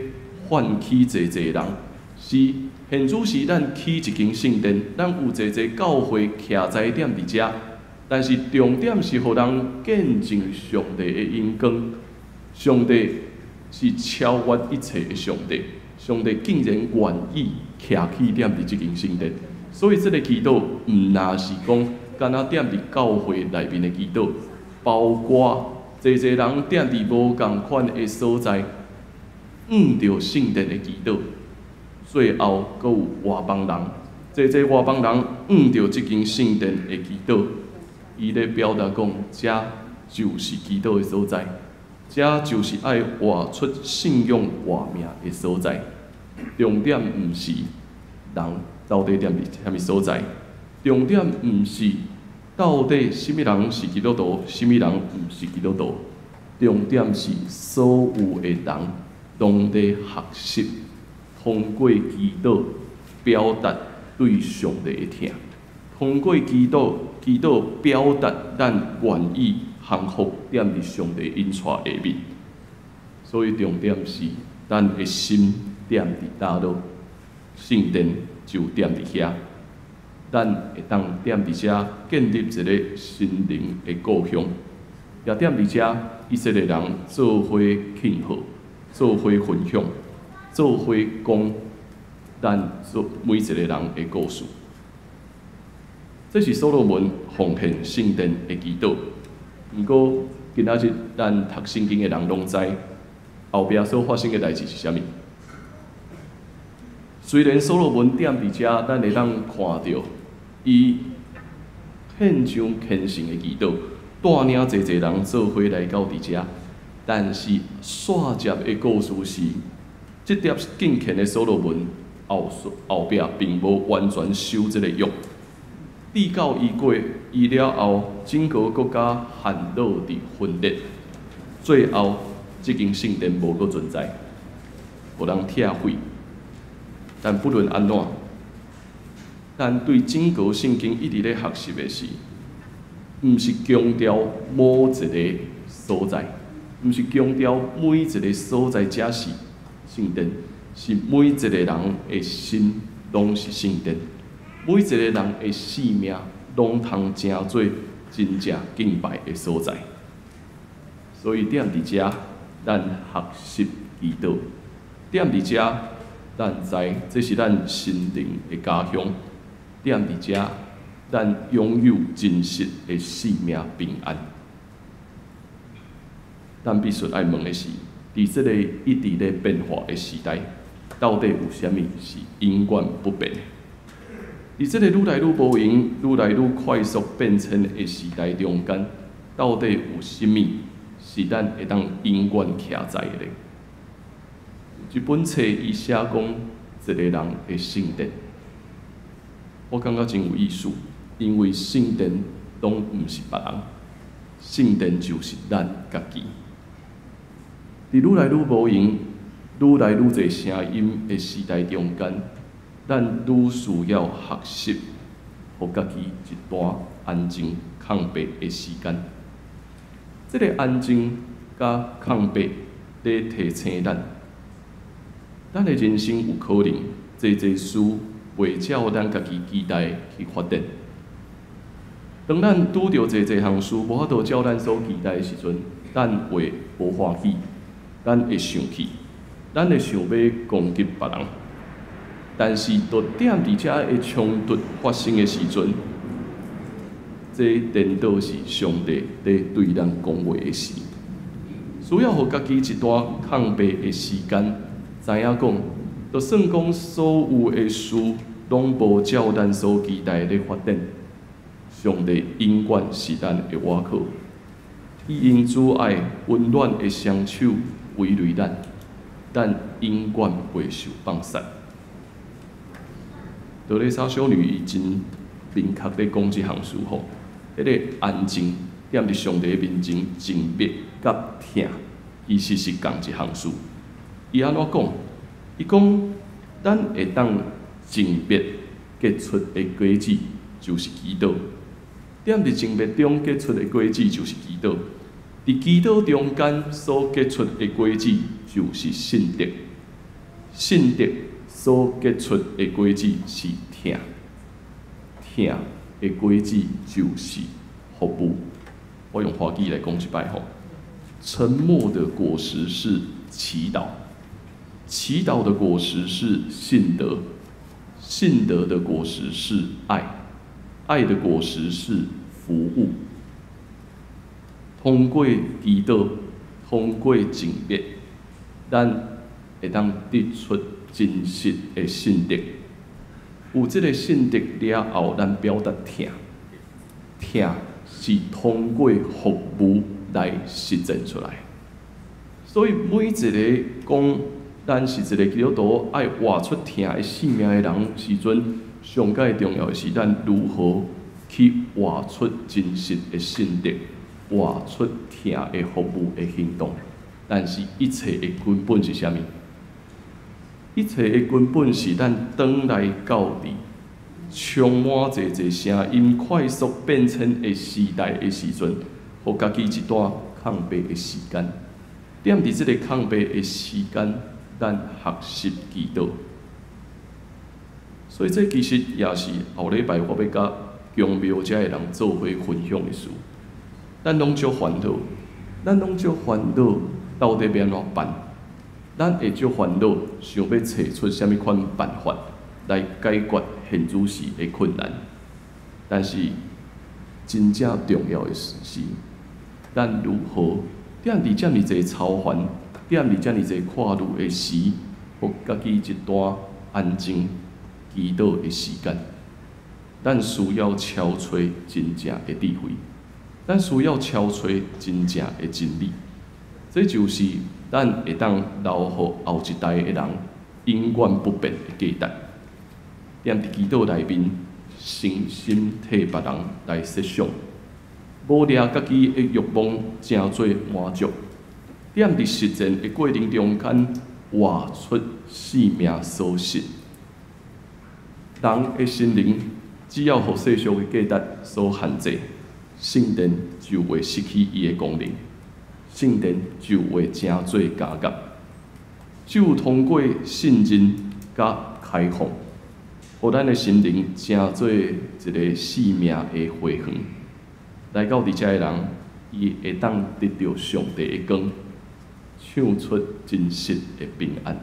喚起濟濟人。是現主時咱起一間聖殿，咱有濟濟教會徛在踮佇遮，但是重點是予人見證上帝的榮光。上帝是超越一切的上帝，上帝竟然願意徛起踮佇這間聖殿，所以這个祈禱毋若是講干焦踮佇教會內面的祈禱，包括濟濟人踮佇無仝款的所在，向著聖殿的祈禱，最後閣有外邦人，濟濟外邦人向著這間聖殿的祈禱，伊咧表達講，這就是祈禱的所在。這就是愛活出信仰活命的所在。重點毋是人到底踮佇啥物所在，重點毋是到底啥物人是基督徒，啥物人毋是基督徒。重點是所有的人攏咧學習，通過祈禱表達對上帝的疼，通過祈禱，祈禱表達咱願意降服踮佇上帝引帶下面。所以重點是咱的心踮佇佗落，聖殿就踮佇遐。咱會當踮佇遮建立一个心靈的故鄉，也踮佇遮以色列人做伙慶賀，做伙分享，做伙講咱做每一个人的故事。這是所羅門奉獻聖殿的祈禱。毋過今仔日咱讀聖經的人攏知，後壁所發生的代誌是啥物。雖然所羅門踮佇遮，咱會當看著伊獻上虔誠的祈禱，帶領濟濟人做伙來到佇遮，但是煞接的故事是，這粒敬虔的所羅門後後壁並無完全守這个約。直到伊過伊了後，整個國家陷落佇分裂，最後這間聖殿無閣存在，予人拆毀。但不論按怎，咱對整個聖經一直咧學習的是，毋是強調某一个所在，毋是強調每一个所在才是聖殿，是每一个人的心攏是聖殿，每一个人的生命攏通成做真正敬拜的所在。所以踮佇遮，咱學習祈禱；踮佇遮，咱知這是咱心靈的家鄉。踮佇遮，咱擁有真實的生命平安。咱必須愛問的是，佇這个一直咧變化的時代，到底有啥物是永遠不變的？佇這个愈來愈無閒、愈來愈快速變遷的時代中間，到底有啥物是咱會當永遠徛在的咧？這本冊伊寫講一个人的聖殿，我感覺真有意思，因為聖殿攏毋是別人，聖殿就是咱家己。佇愈來愈無閒、愈來愈濟聲音的時代中間，咱愈需要學習，予家己一段安靜空白的時間。這个安靜佮空白，咧提醒咱，咱的人生有可能濟濟事袂照咱家己期待去發展。當咱拄著濟濟項事無法度照咱所期待的時陣，咱會無歡喜，咱會生氣，咱會想欲攻擊別人。但是，當踮佇遮的衝突發生的時陣，這顛倒是上帝咧對咱講話的時。需要予家己一段空白的時間，知影講，就算講所有的事攏無照咱所期待咧發展，上帝永遠是咱的倚靠。伊用慈愛溫暖的雙手圍圍咱，咱永遠袂受放殺。德蕾莎修女伊真明確咧講這項事吼，彼个安靜踮佇上帝面前靜默佮疼，其實是仝一項事。伊按怎講？伊講，咱會當靜默結出的果子，就是祈禱。踮佇靜默中結出的果子，就是祈禱。佇祈禱中間所結出的果子，就是信德。信德所結出的果子是疼，疼的果子就是服務。我用華語來講一擺吼，沉默的果實是祈禱，祈禱的果實是信德，信德的果實是愛，愛的果實是服務。通過祈禱，通過靜默，咱會當得出真實的信德。有這个信德了後，咱表達疼，疼是通過服務來實踐出來。所以每一个講咱是一个基督徒愛活出疼的生命的人時陣，上蓋重要的是咱如何去活出真實的信德，活出疼的服務的行動。但是，一切的根本是啥物？一切的根本是咱轉來到佇充滿濟濟聲音、快速變遷的時代的時陣，予家己一段空白的時間。踮佇這个空白的時間，咱學習祈禱。所以這其實也是後禮拜我欲佮宮廟遮的人做伙分享的事。咱攏足煩惱，咱攏足煩惱，到底欲按怎辦？咱會足煩惱，想欲揣出啥物款辦法來解決現此時的困難。但是真正重要的是，咱如何踮佇遮爾濟操煩、踮佇遮爾濟看慮的時，予家己一段安靜祈禱的時間。咱需要超揣真正的智慧，咱需要超揣真正的真理。這就是咱會當留予後一代的人永遠不變的價值。踮佇祈禱內面，誠心替別人來設想，無掠家己的欲望成做滿足。踮佇實踐的過程中間，活出生命所實。人的心靈只要予世俗的價值所限制，聖殿就會失去伊的功能，聖殿就會成做監獄。只有通過信任佮開放，予咱的心靈成做一个生命的花園。來到佇遮的人，伊會當得著上帝的光，唱出真實的平安。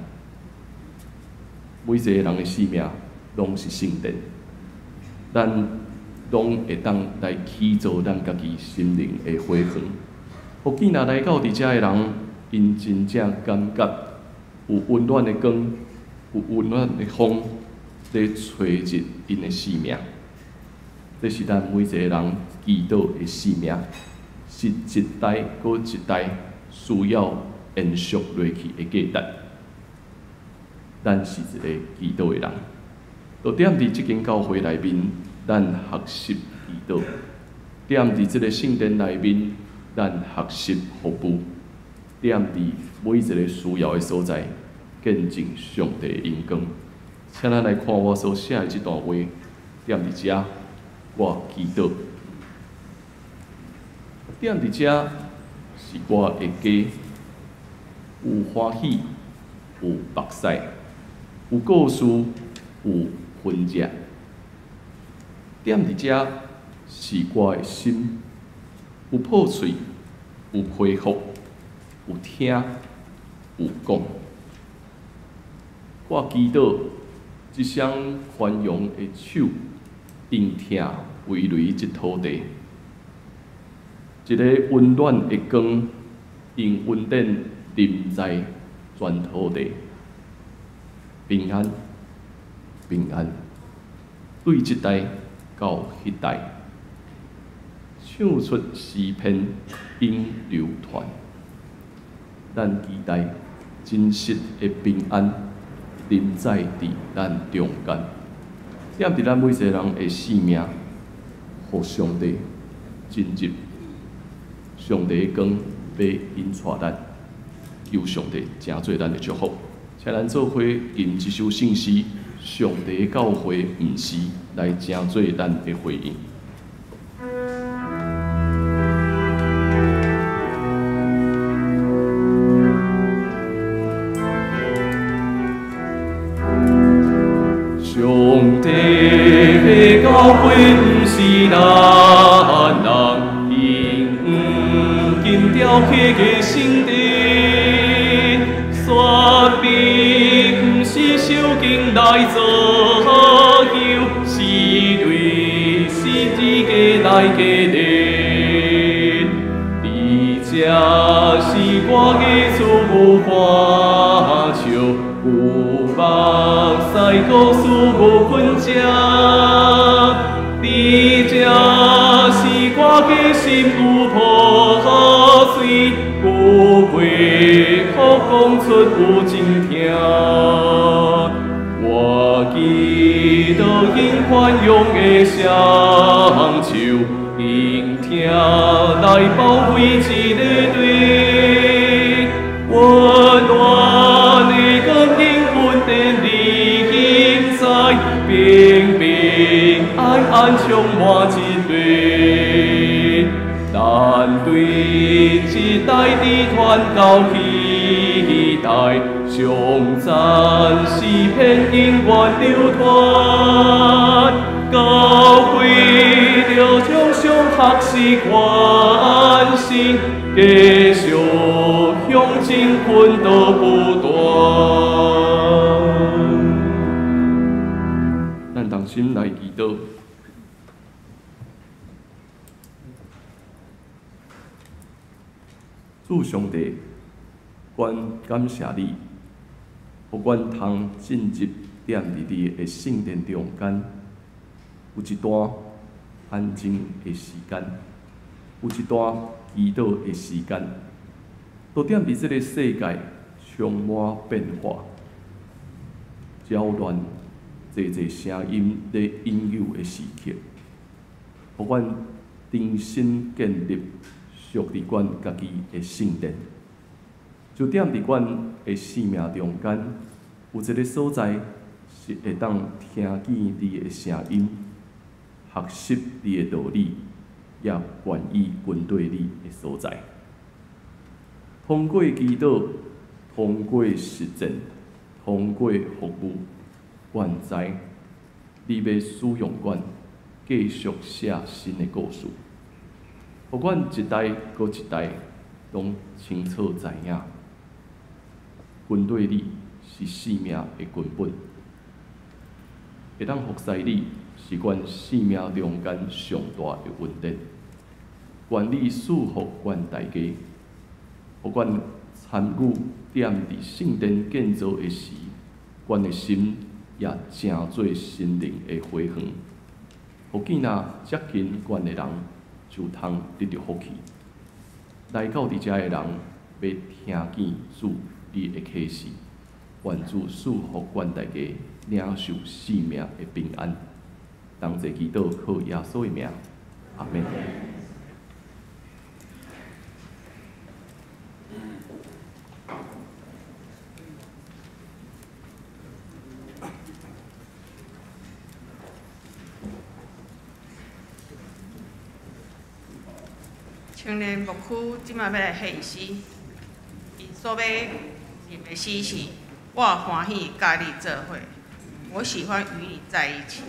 每一個人的生命攏是聖殿，咱攏會當來起造咱家己心靈的花園。予見若來到佇遮的人，𪜶真正感覺有溫暖的光，有溫暖的風，咧吹入𪜶的生命。這是咱每一個人祈禱的使命，是一代閣一代需要延續落去的價值。咱是一個祈禱的人，就踮佇這間教會內面，咱學習祈禱；踮佇這个聖殿內面，咱學習服務；踮佇每一个需要的所在，見證上帝的榮光。請咱來看我所寫的這段話，踮佇遮，我祈禱。踮佇遮是我的家，有歡喜，有目屎，有故事，有痕跡。踮佇遮是我的心，有破碎，有恢復，有聽，有講。我祈禱，這雙寬容的手，用疼蹃雷這土地。一个溫暖的光，用恩典臨在全土地。平安，平安，對這代到彼代，唱出詩篇永流傳。咱期待真實的平安臨在佇咱中間，踮佇咱每一个人的生命，予上帝進入，上帝的光欲引帶咱，求上帝成做咱的祝福。請咱做伙吟這首聖詩，上帝的教會毋是來成做咱的回應。上帝的教會毋是咱人用黃金雕刻的聖殿，說明毋是小經來做香，是對十字架來建立。佇這是我的厝有歡笑，有目屎故事無困食。佇這是我的心有破碎，有話好講出有真疼。我祈禱用寬容的雙手，用疼來包圍這个地，溫暖的光用恩典臨在，平平平安安充滿一个。咱對這代的傳到期待，上讚詩篇永遠流傳，教會著將相學習關心，繼續向前奮鬥不斷。咱同心來祈禱。主上帝，阮感謝你，予阮通進入踮佇你的聖殿中間，有一段安靜的時間，有一段祈禱的時間。都踮佇這个世界充滿變化、攪亂、濟濟聲音咧引誘的時刻，予阮重新建立屬佇阮家己的聖殿，就踮佇阮的生命中間，有一个所在是會當聽見你的聲音，學習你的道理，也願意跟綴你的所在。通過祈禱，通過實踐，通過服務，阮知你欲使用阮，繼續寫新的故事。予阮一代閣一代攏清楚知影，跟綴你是生命的根本，會當服侍你是阮生命中間上大的恩典。願你賜福阮大家，予阮參與踮佇聖殿建造的時，阮的心也成做心靈的花園，予見若接近阮的人，就通得著福氣。來到佇遮的人，欲聽見主你的啟示，願主賜福阮大家領受生命的平安。同齊祈禱，靠耶穌的名，阿們。青年牧區這擺欲來獻詩，𪜶所欲念的詩是：我歡喜佮你做伙，我喜歡與你在一起。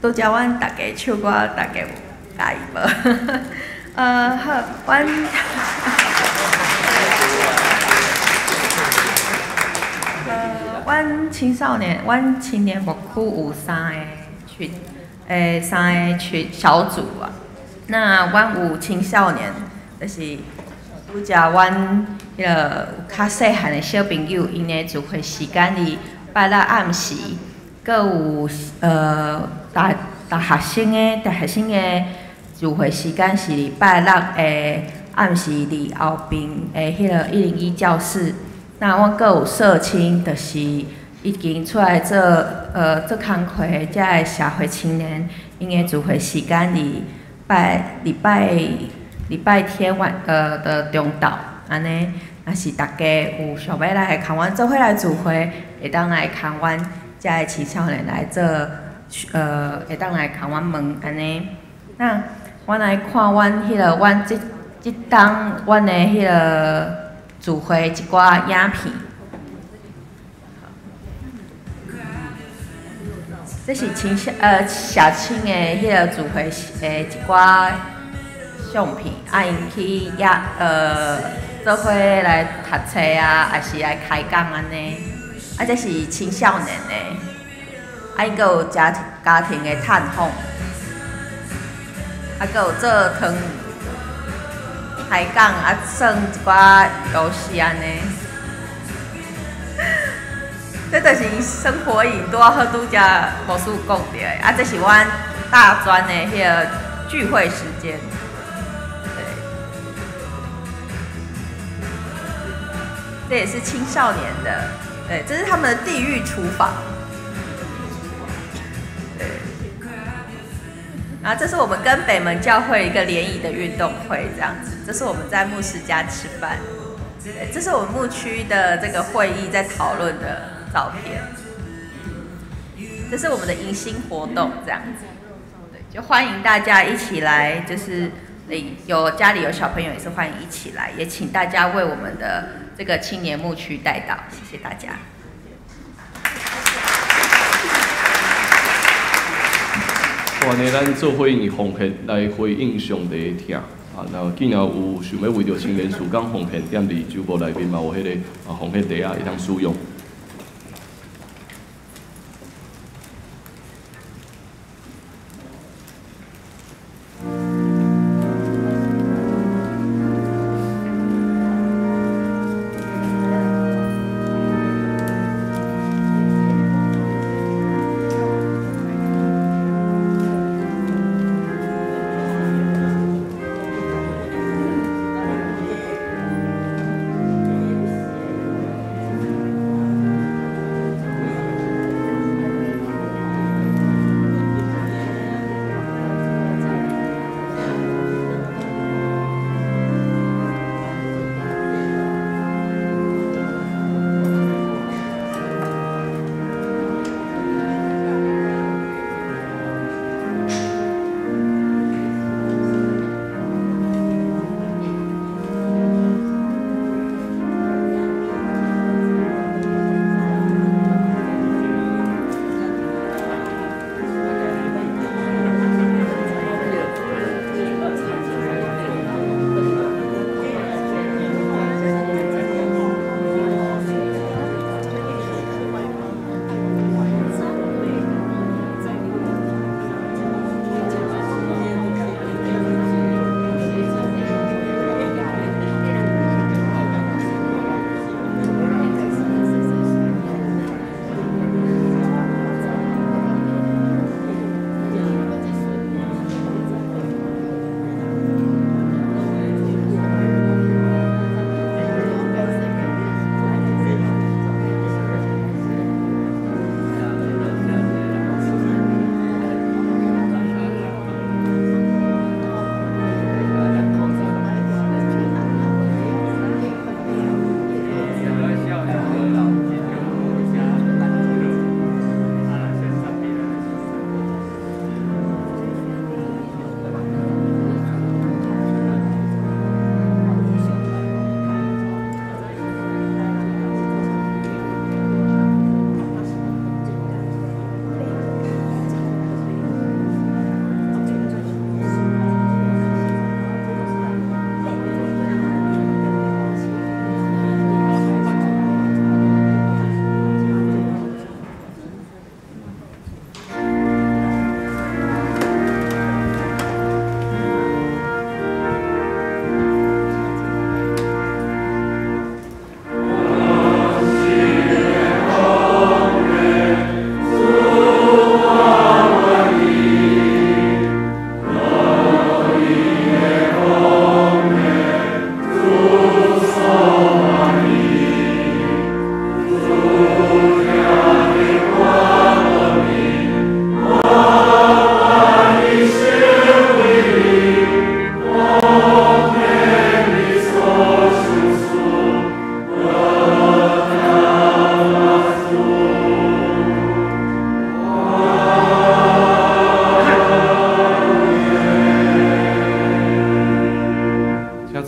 拄才阮逐家唱歌，逐家有佮意無？好，阮青少年，阮青年牧區有三个群，三个群小組啊。那阮有青少年，就是拄才阮彼个較細漢的小朋友，𪜶的聚會時間佇拜六暗時，閣有大學生的聚會時間是禮拜六的暗時，佇後邊的彼个101教室。那阮閣有社青，就是已經出來做工課的遮个社會青年，𪜶的聚會時間佇拜禮拜禮拜天晚的中晝，按呢，若是逐家有想欲來共阮做伙來聚會，會當來共阮遮个青少年來做，會當來共阮問按呢。那阮來看阮彼个阮這這冬阮的彼个聚會一寡影片。這是社青的彼个聚會的一寡相片，啊，𪜶去遐做伙來讀冊啊，抑是來開講按呢。啊，這是青少年的，啊，𪜶閣有家庭的探訪，啊，閣有做湯開講啊，耍一寡遊戲按呢。這就是生活營，拄仔好拄才牧師講著的。啊，這是阮大專的彼个聚會時間。對，這也是青少年的，對，這是他們的地獄廚房。對，然後這是我們跟北門教會一個聯誼的運動會，這樣子。這是我們在牧師家吃飯。對，這是我們牧區的這個會議在討論的照片。這是我們的迎新活動，這樣子。對，就歡迎大家一起來，就是有家裡有小朋友也是歡迎一起來，也請大家為我們的這個青年牧區代禱，謝謝大家。按呢，咱做伙用奉獻來回應上帝的疼。啊，那既然有想欲為著青年事工奉獻，踮佇周報內面嘛有彼個奉獻袋仔會當使用。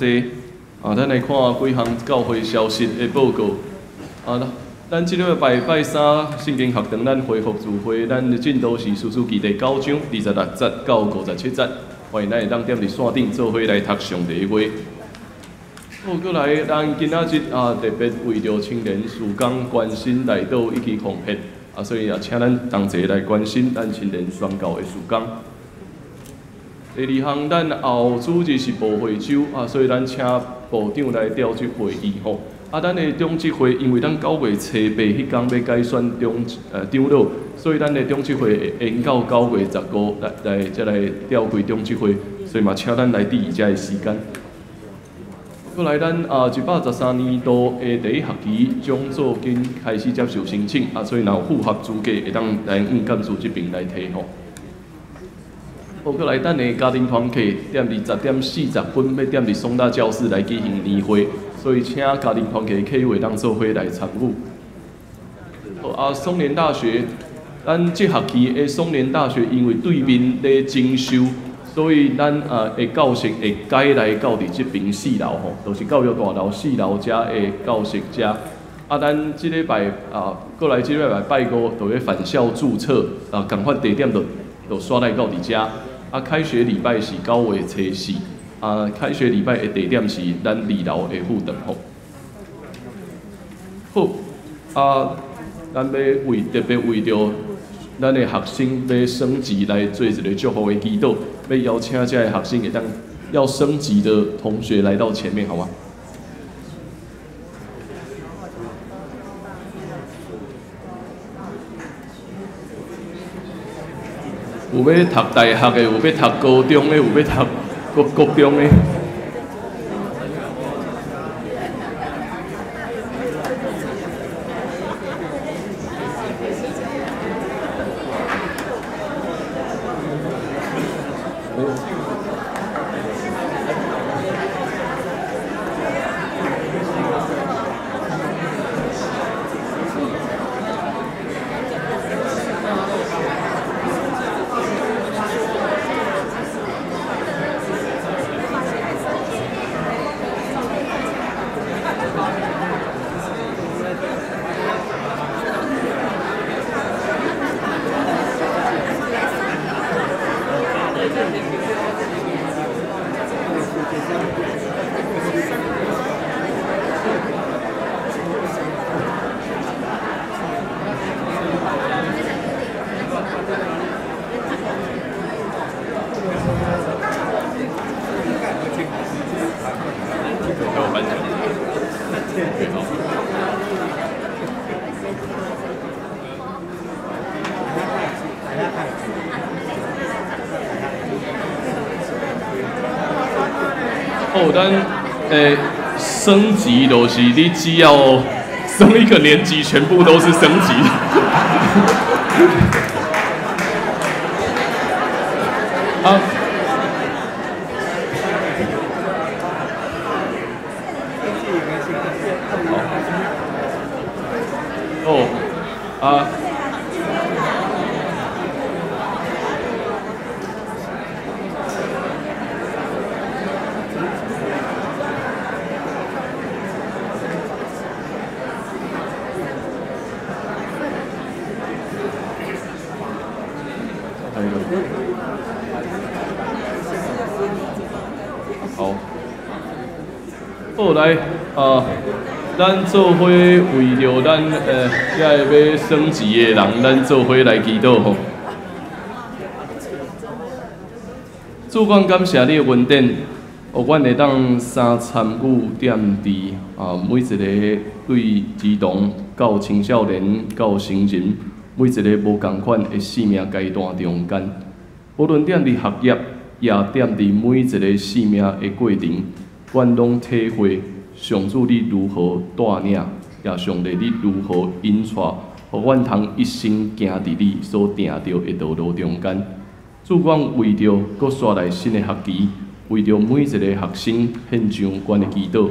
濟。啊，咱來看幾項教會消息的報告。啊，咱這禮拜拜三聖經學堂，咱恢復聚會，咱的進度是士師記第九章26節到57節。歡迎咱會當踮佇線頂做伙來讀上帝的話。好，閣來，咱今仔日啊，特別為著青年事工關心代禱以及奉獻，啊，所以也請咱同齊來關心咱青年宣教的事工。第二項，咱後主日是部會週啊，所以咱請部長來調這會議吼。啊，咱的長執會，因為咱9月初8彼工欲改選長老，所以咱的長執會會延到9月15來才來召開長執會，所以嘛，請咱來注意遮的時間。閣來，咱啊113年度的第一學期獎助金開始接受申請，啊，所以若有符合資格，會當來阮幹事這爿來提吼。好，閣來，咱的家庭團契踮佇10點40分欲踮佇松大教室來舉行年會，所以請家庭團契的客戶會當做伙來參與。好，啊，松年大學，咱這學期的松年大學因為對面咧整修，所以咱啊的教室會改來到佇這爿四樓吼，就是教育大樓四樓遮的教室遮。啊，咱這禮拜啊，閣來這禮拜拜五就欲返校註冊，啊，仝款地點就煞來到佇遮。啊，開學禮拜是9月初四，啊，開學禮拜的地點是咱二樓的副堂吼。好，啊，咱欲特別為著咱的學生欲升級來做一个祝福的祈禱，欲邀請遮的學生會當要升級的同學來到前面，好嗎？有欲讀大學的，有欲讀高中的，有欲讀國中的。哦，咱升級就是你只要升一個年級，全部都是升級。啊。哦，啊。好，好來啊！咱做伙為著咱遮个欲升級的人，咱做伙來祈禱吼。主，阮感謝你的恩典，予阮會當三參與踮佇啊每一个對兒童到青少年到成人每一个無仝款的生命階段中間，無論踮佇學業，也踮佇每一个生命的過程，阮攏體會上主你如何帶領，也上帝你如何引帶，予阮通一生行佇你所定著的道路中間。主，阮為著閣煞來新的學期，為著每一个學生獻上阮的祈禱。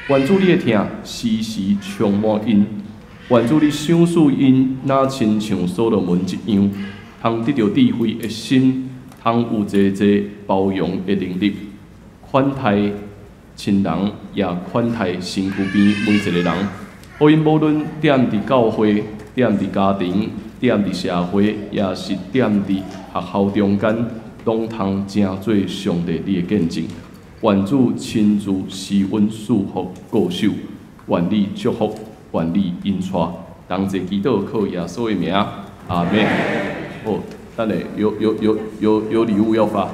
願主你的疼時時充滿𪜶，願主你賞賜𪜶，若親像所羅門一樣，通得著智慧的心，通有濟濟包容的能力，款待親人也款待身軀邊每一个人，予𪜶無論踮佇教會、踮佇家庭、踮佇社會，抑是踮佇學校中間，攏通成做上帝你的見證。願主親自施恩賜福顧守，願你祝福，願你引帶，同齊祈禱靠耶穌的名，阿們。哦，等下有禮物要發。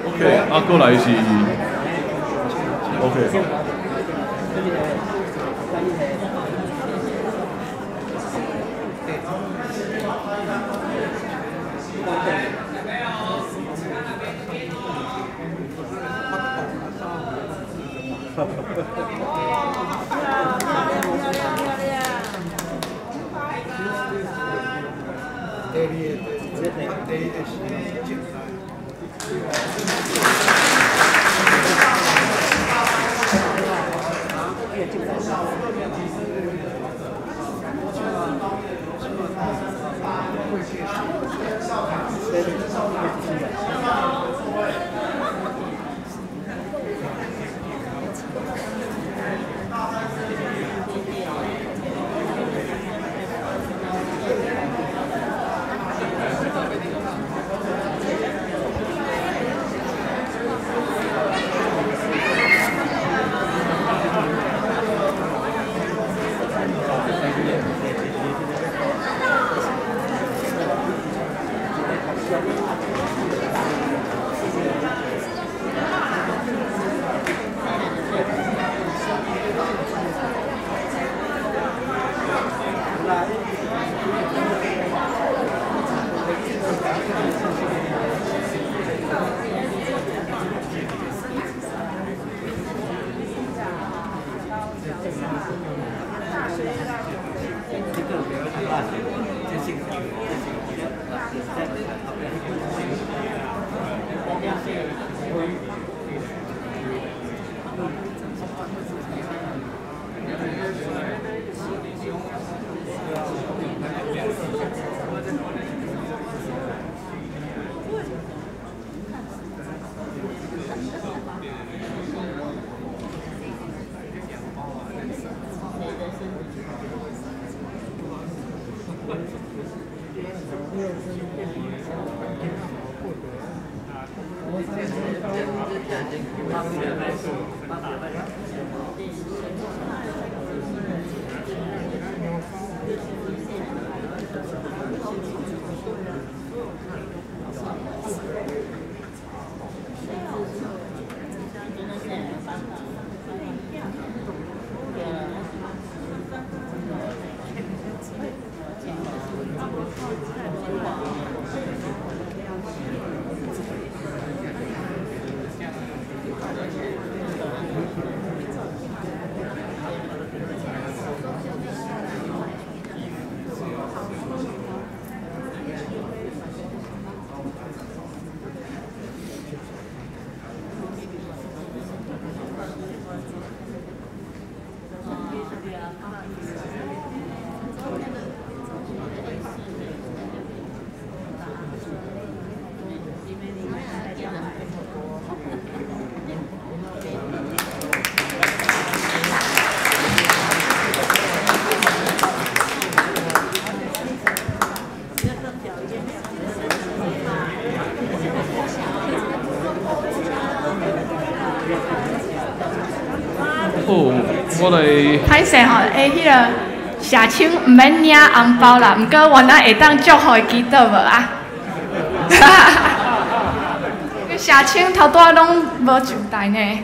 OK，啊，過來是 OK。好，我來。歹勢吼，欸，彼個社青毋免領紅包啦，毋過原來會當祝福伊祈禱無啊？社青頭拄仔攏無上台呢。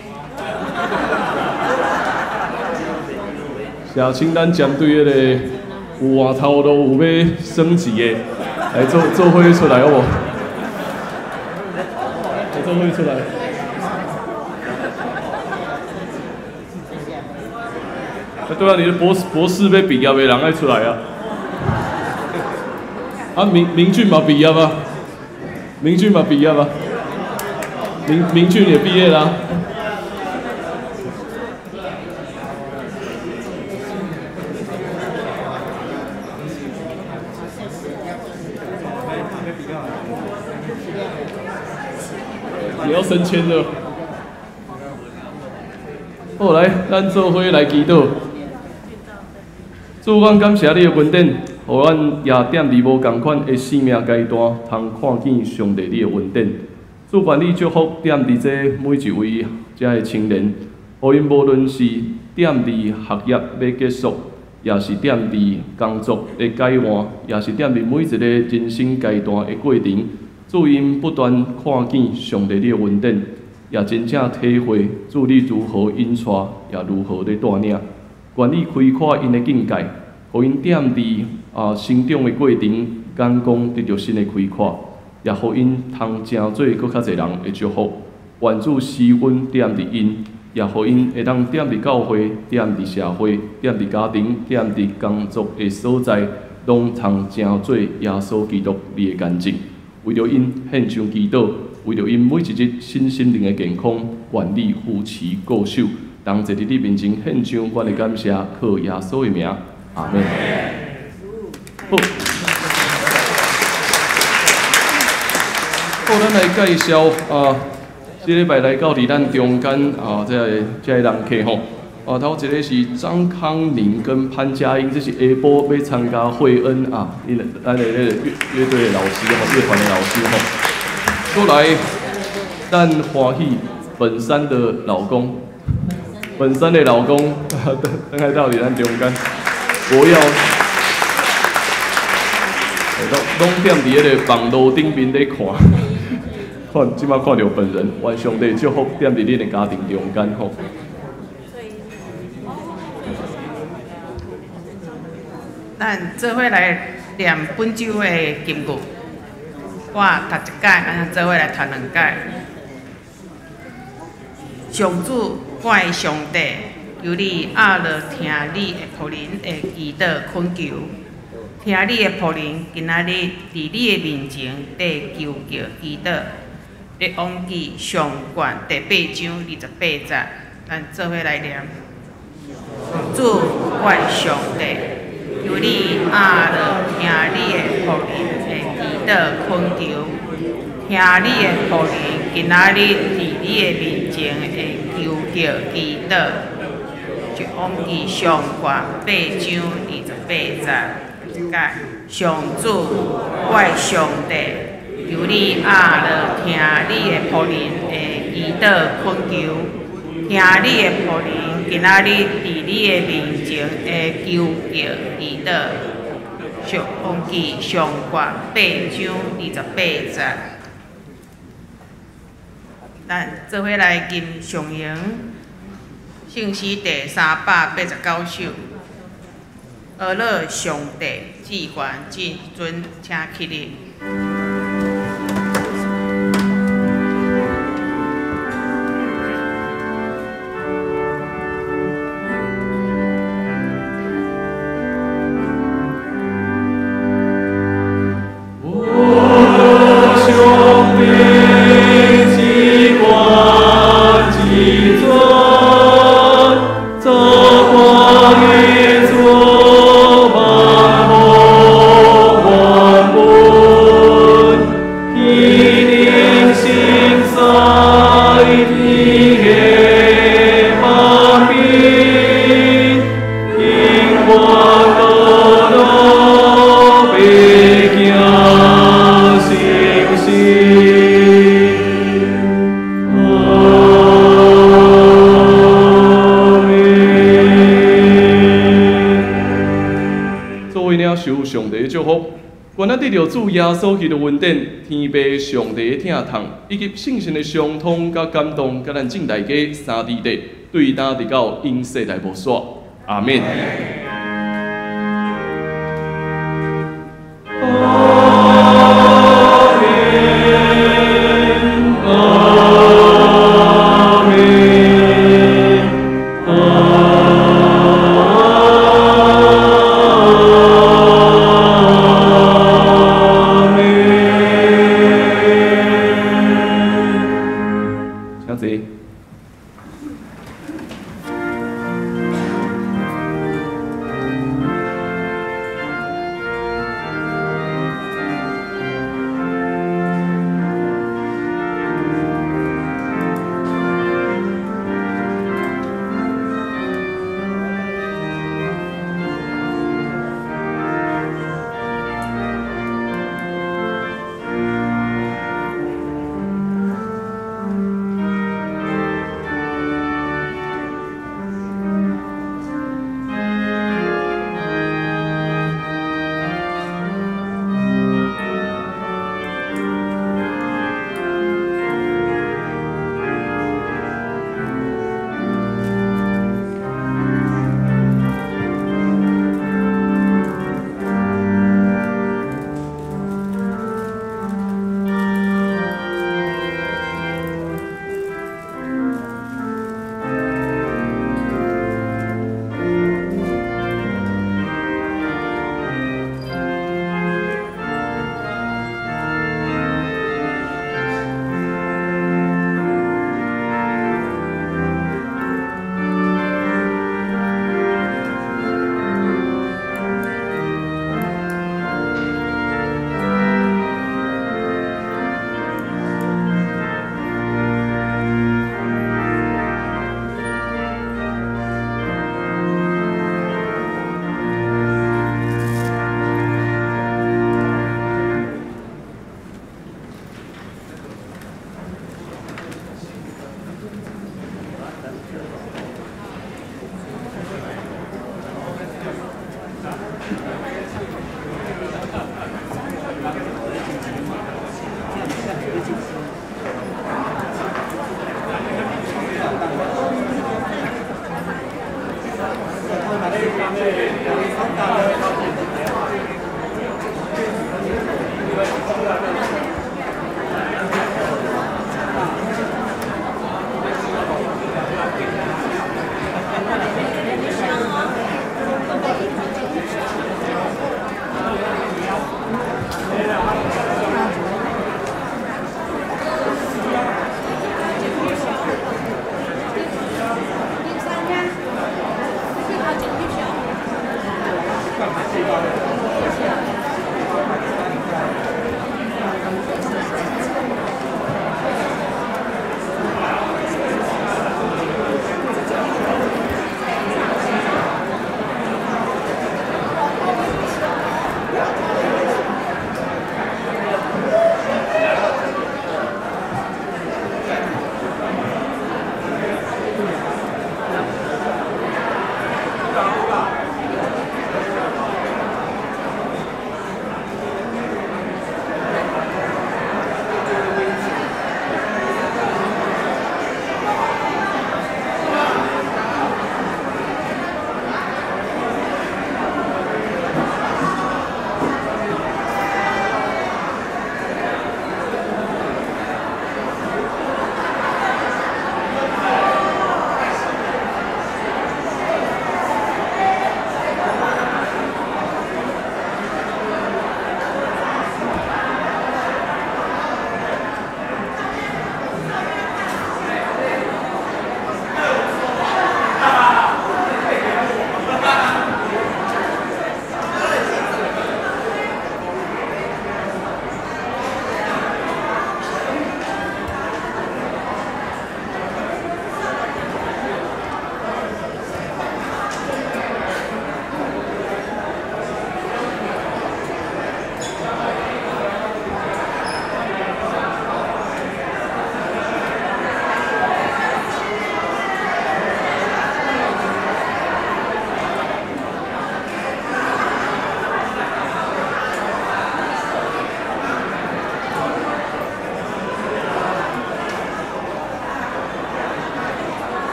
社青，咱針對彼個有換頭路有欲升級的，來做做伙出來好無？來做伙出來。啊，對啊，你的博士欲畢業的人愛出來啊！啊，明明俊嘛畢業啊，明俊嘛畢業啊，明明俊也畢業啦。也要升遷了。好，來，咱做伙來祈禱。主，阮感謝你的恩典，予阮也踮佇無仝款的生命階段，通看見上帝你的恩典。主，願你祝福踮佇這每一位遮的青年，予𪜶無論是踮佇學業欲結束，也是踮佇工作的階段，也是踮佇每一個人生階段的過程，主𪜶不斷看見上帝你的恩典，也真正體會主你如何引帶，也如何咧帶領。願你開闊𪜶的境界，予𪜶踮佇成長的過程，眼光得著新的開闊，也予𪜶通成做閣較濟人的祝福。願主施恩踮佇𪜶，也予𪜶會當踮佇教會、踮佇社會、踮佇家庭、踮佇工作的所在，攏通成做耶穌基督你的見證。為著𪜶獻上祈禱，為著𪜶每一日身心靈的健康，願你扶持顧守。同齊佇你面前獻上阮的感謝，靠耶穌的名，阿們。好，好，咱來介紹啊，這禮拜來到佇咱中間啊，這個人客吼。啊，頭一個是張康寧跟潘佳音，這是下晡欲參加惠恩啊，𪜶咱的那個樂隊的老師吼，樂團的老師吼。過來，咱歡喜本山的老公。本山的老公，等下到佇咱中間，我要，攏踮佇彼個網路頂面咧看，看這擺看著本人，願上帝祝福踮佇恁的家庭中間吼。咱做伙來念本周的金句，我讀一擺，咱做伙來讀兩擺。上主，我的上帝，求你壓落聽你的僕人的祈禱懇求，聽你的僕人今仔日佇你的面前綴求叫祈禱。列王記上卷第八章28節，咱做伙來念。上主，我的上帝，求你壓落聽你的僕人的祈禱懇求，聽你的僕人今仔日佇你的面前的求叫祈禱。列王記上卷八章28節，解上主，我的上帝，求你壓落聽你的僕人的祈禱懇求，聽你的僕人今仔日佇你的面前的求叫祈禱。列王記上卷八章28節。咱做伙來吟上榮聖詩第389首，阿樂上帝至懸至尊，請起立。我。祝福。願咱得著主耶穌基督恩典、天父上帝的疼痛，以及聖神的相通佮感動，佮咱眾大家三弟弟，對今直到永世代無煞。阿們。請坐。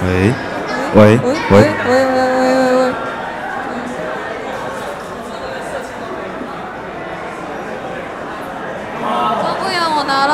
喂喂喂喂喂喂喂喂。张不阳，我拿了。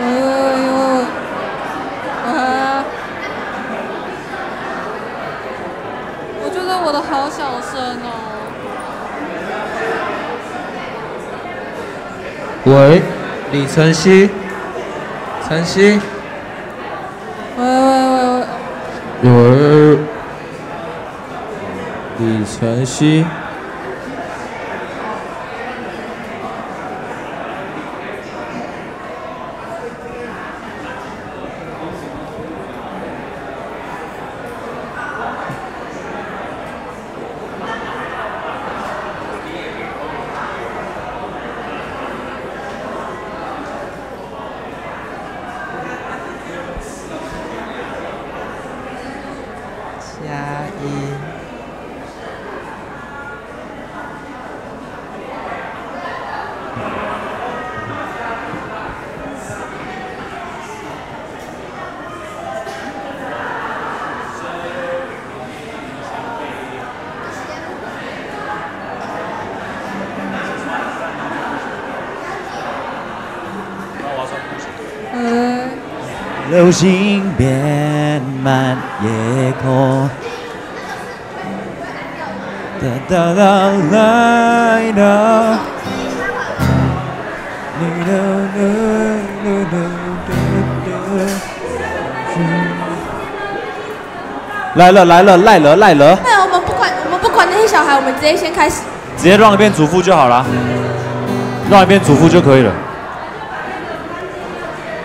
喂喂喂喂喂！啊！我觉得我的好小声哦。喂，李晨曦，晨曦，喂喂喂喂，李晨曦。加一。喂。流星遍满夜空，哒哒哒来到，你的的的的的的。来了来了，赖了赖了，那我们不管，我们不管那些小孩，我们直接先开始。直接让一遍嘱咐就好了，让一遍嘱咐就可以了。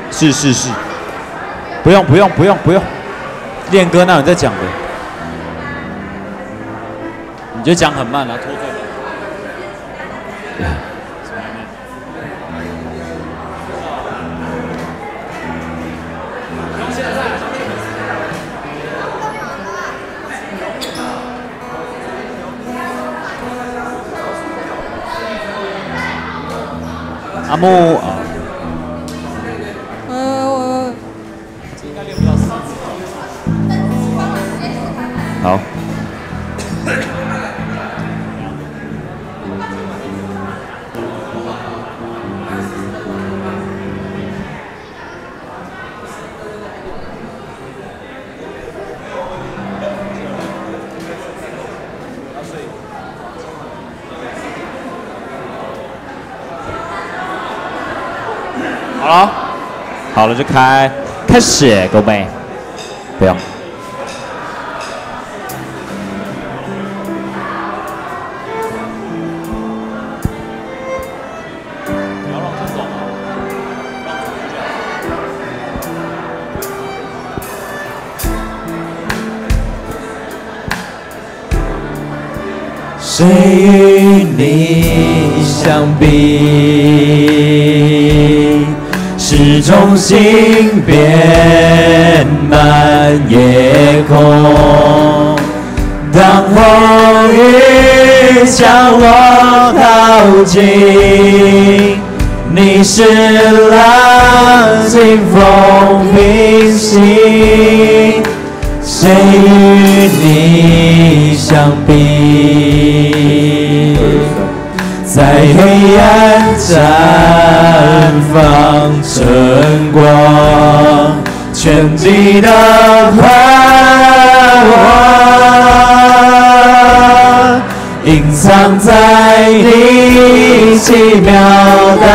是是是，不用不用不用不用，练歌那你在讲的，你就讲很慢啊，拖最慢。阿木啊，喂喂喂。好。好了，好了就开始，各位，不用。谁与你相比？是众星遍满夜空。当风雨将我淘尽，你是浪静风平息。谁与你相比？在黑暗绽放晨光，全地的盼望，隐藏在你奇妙的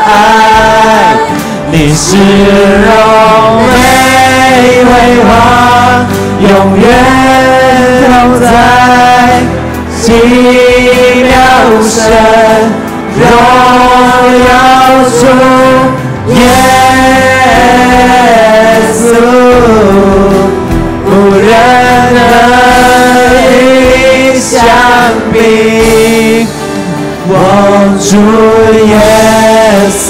爱。你是荣美辉煌，永远同在，奇妙神荣耀主耶穌，無人能與你相比，我主耶穌。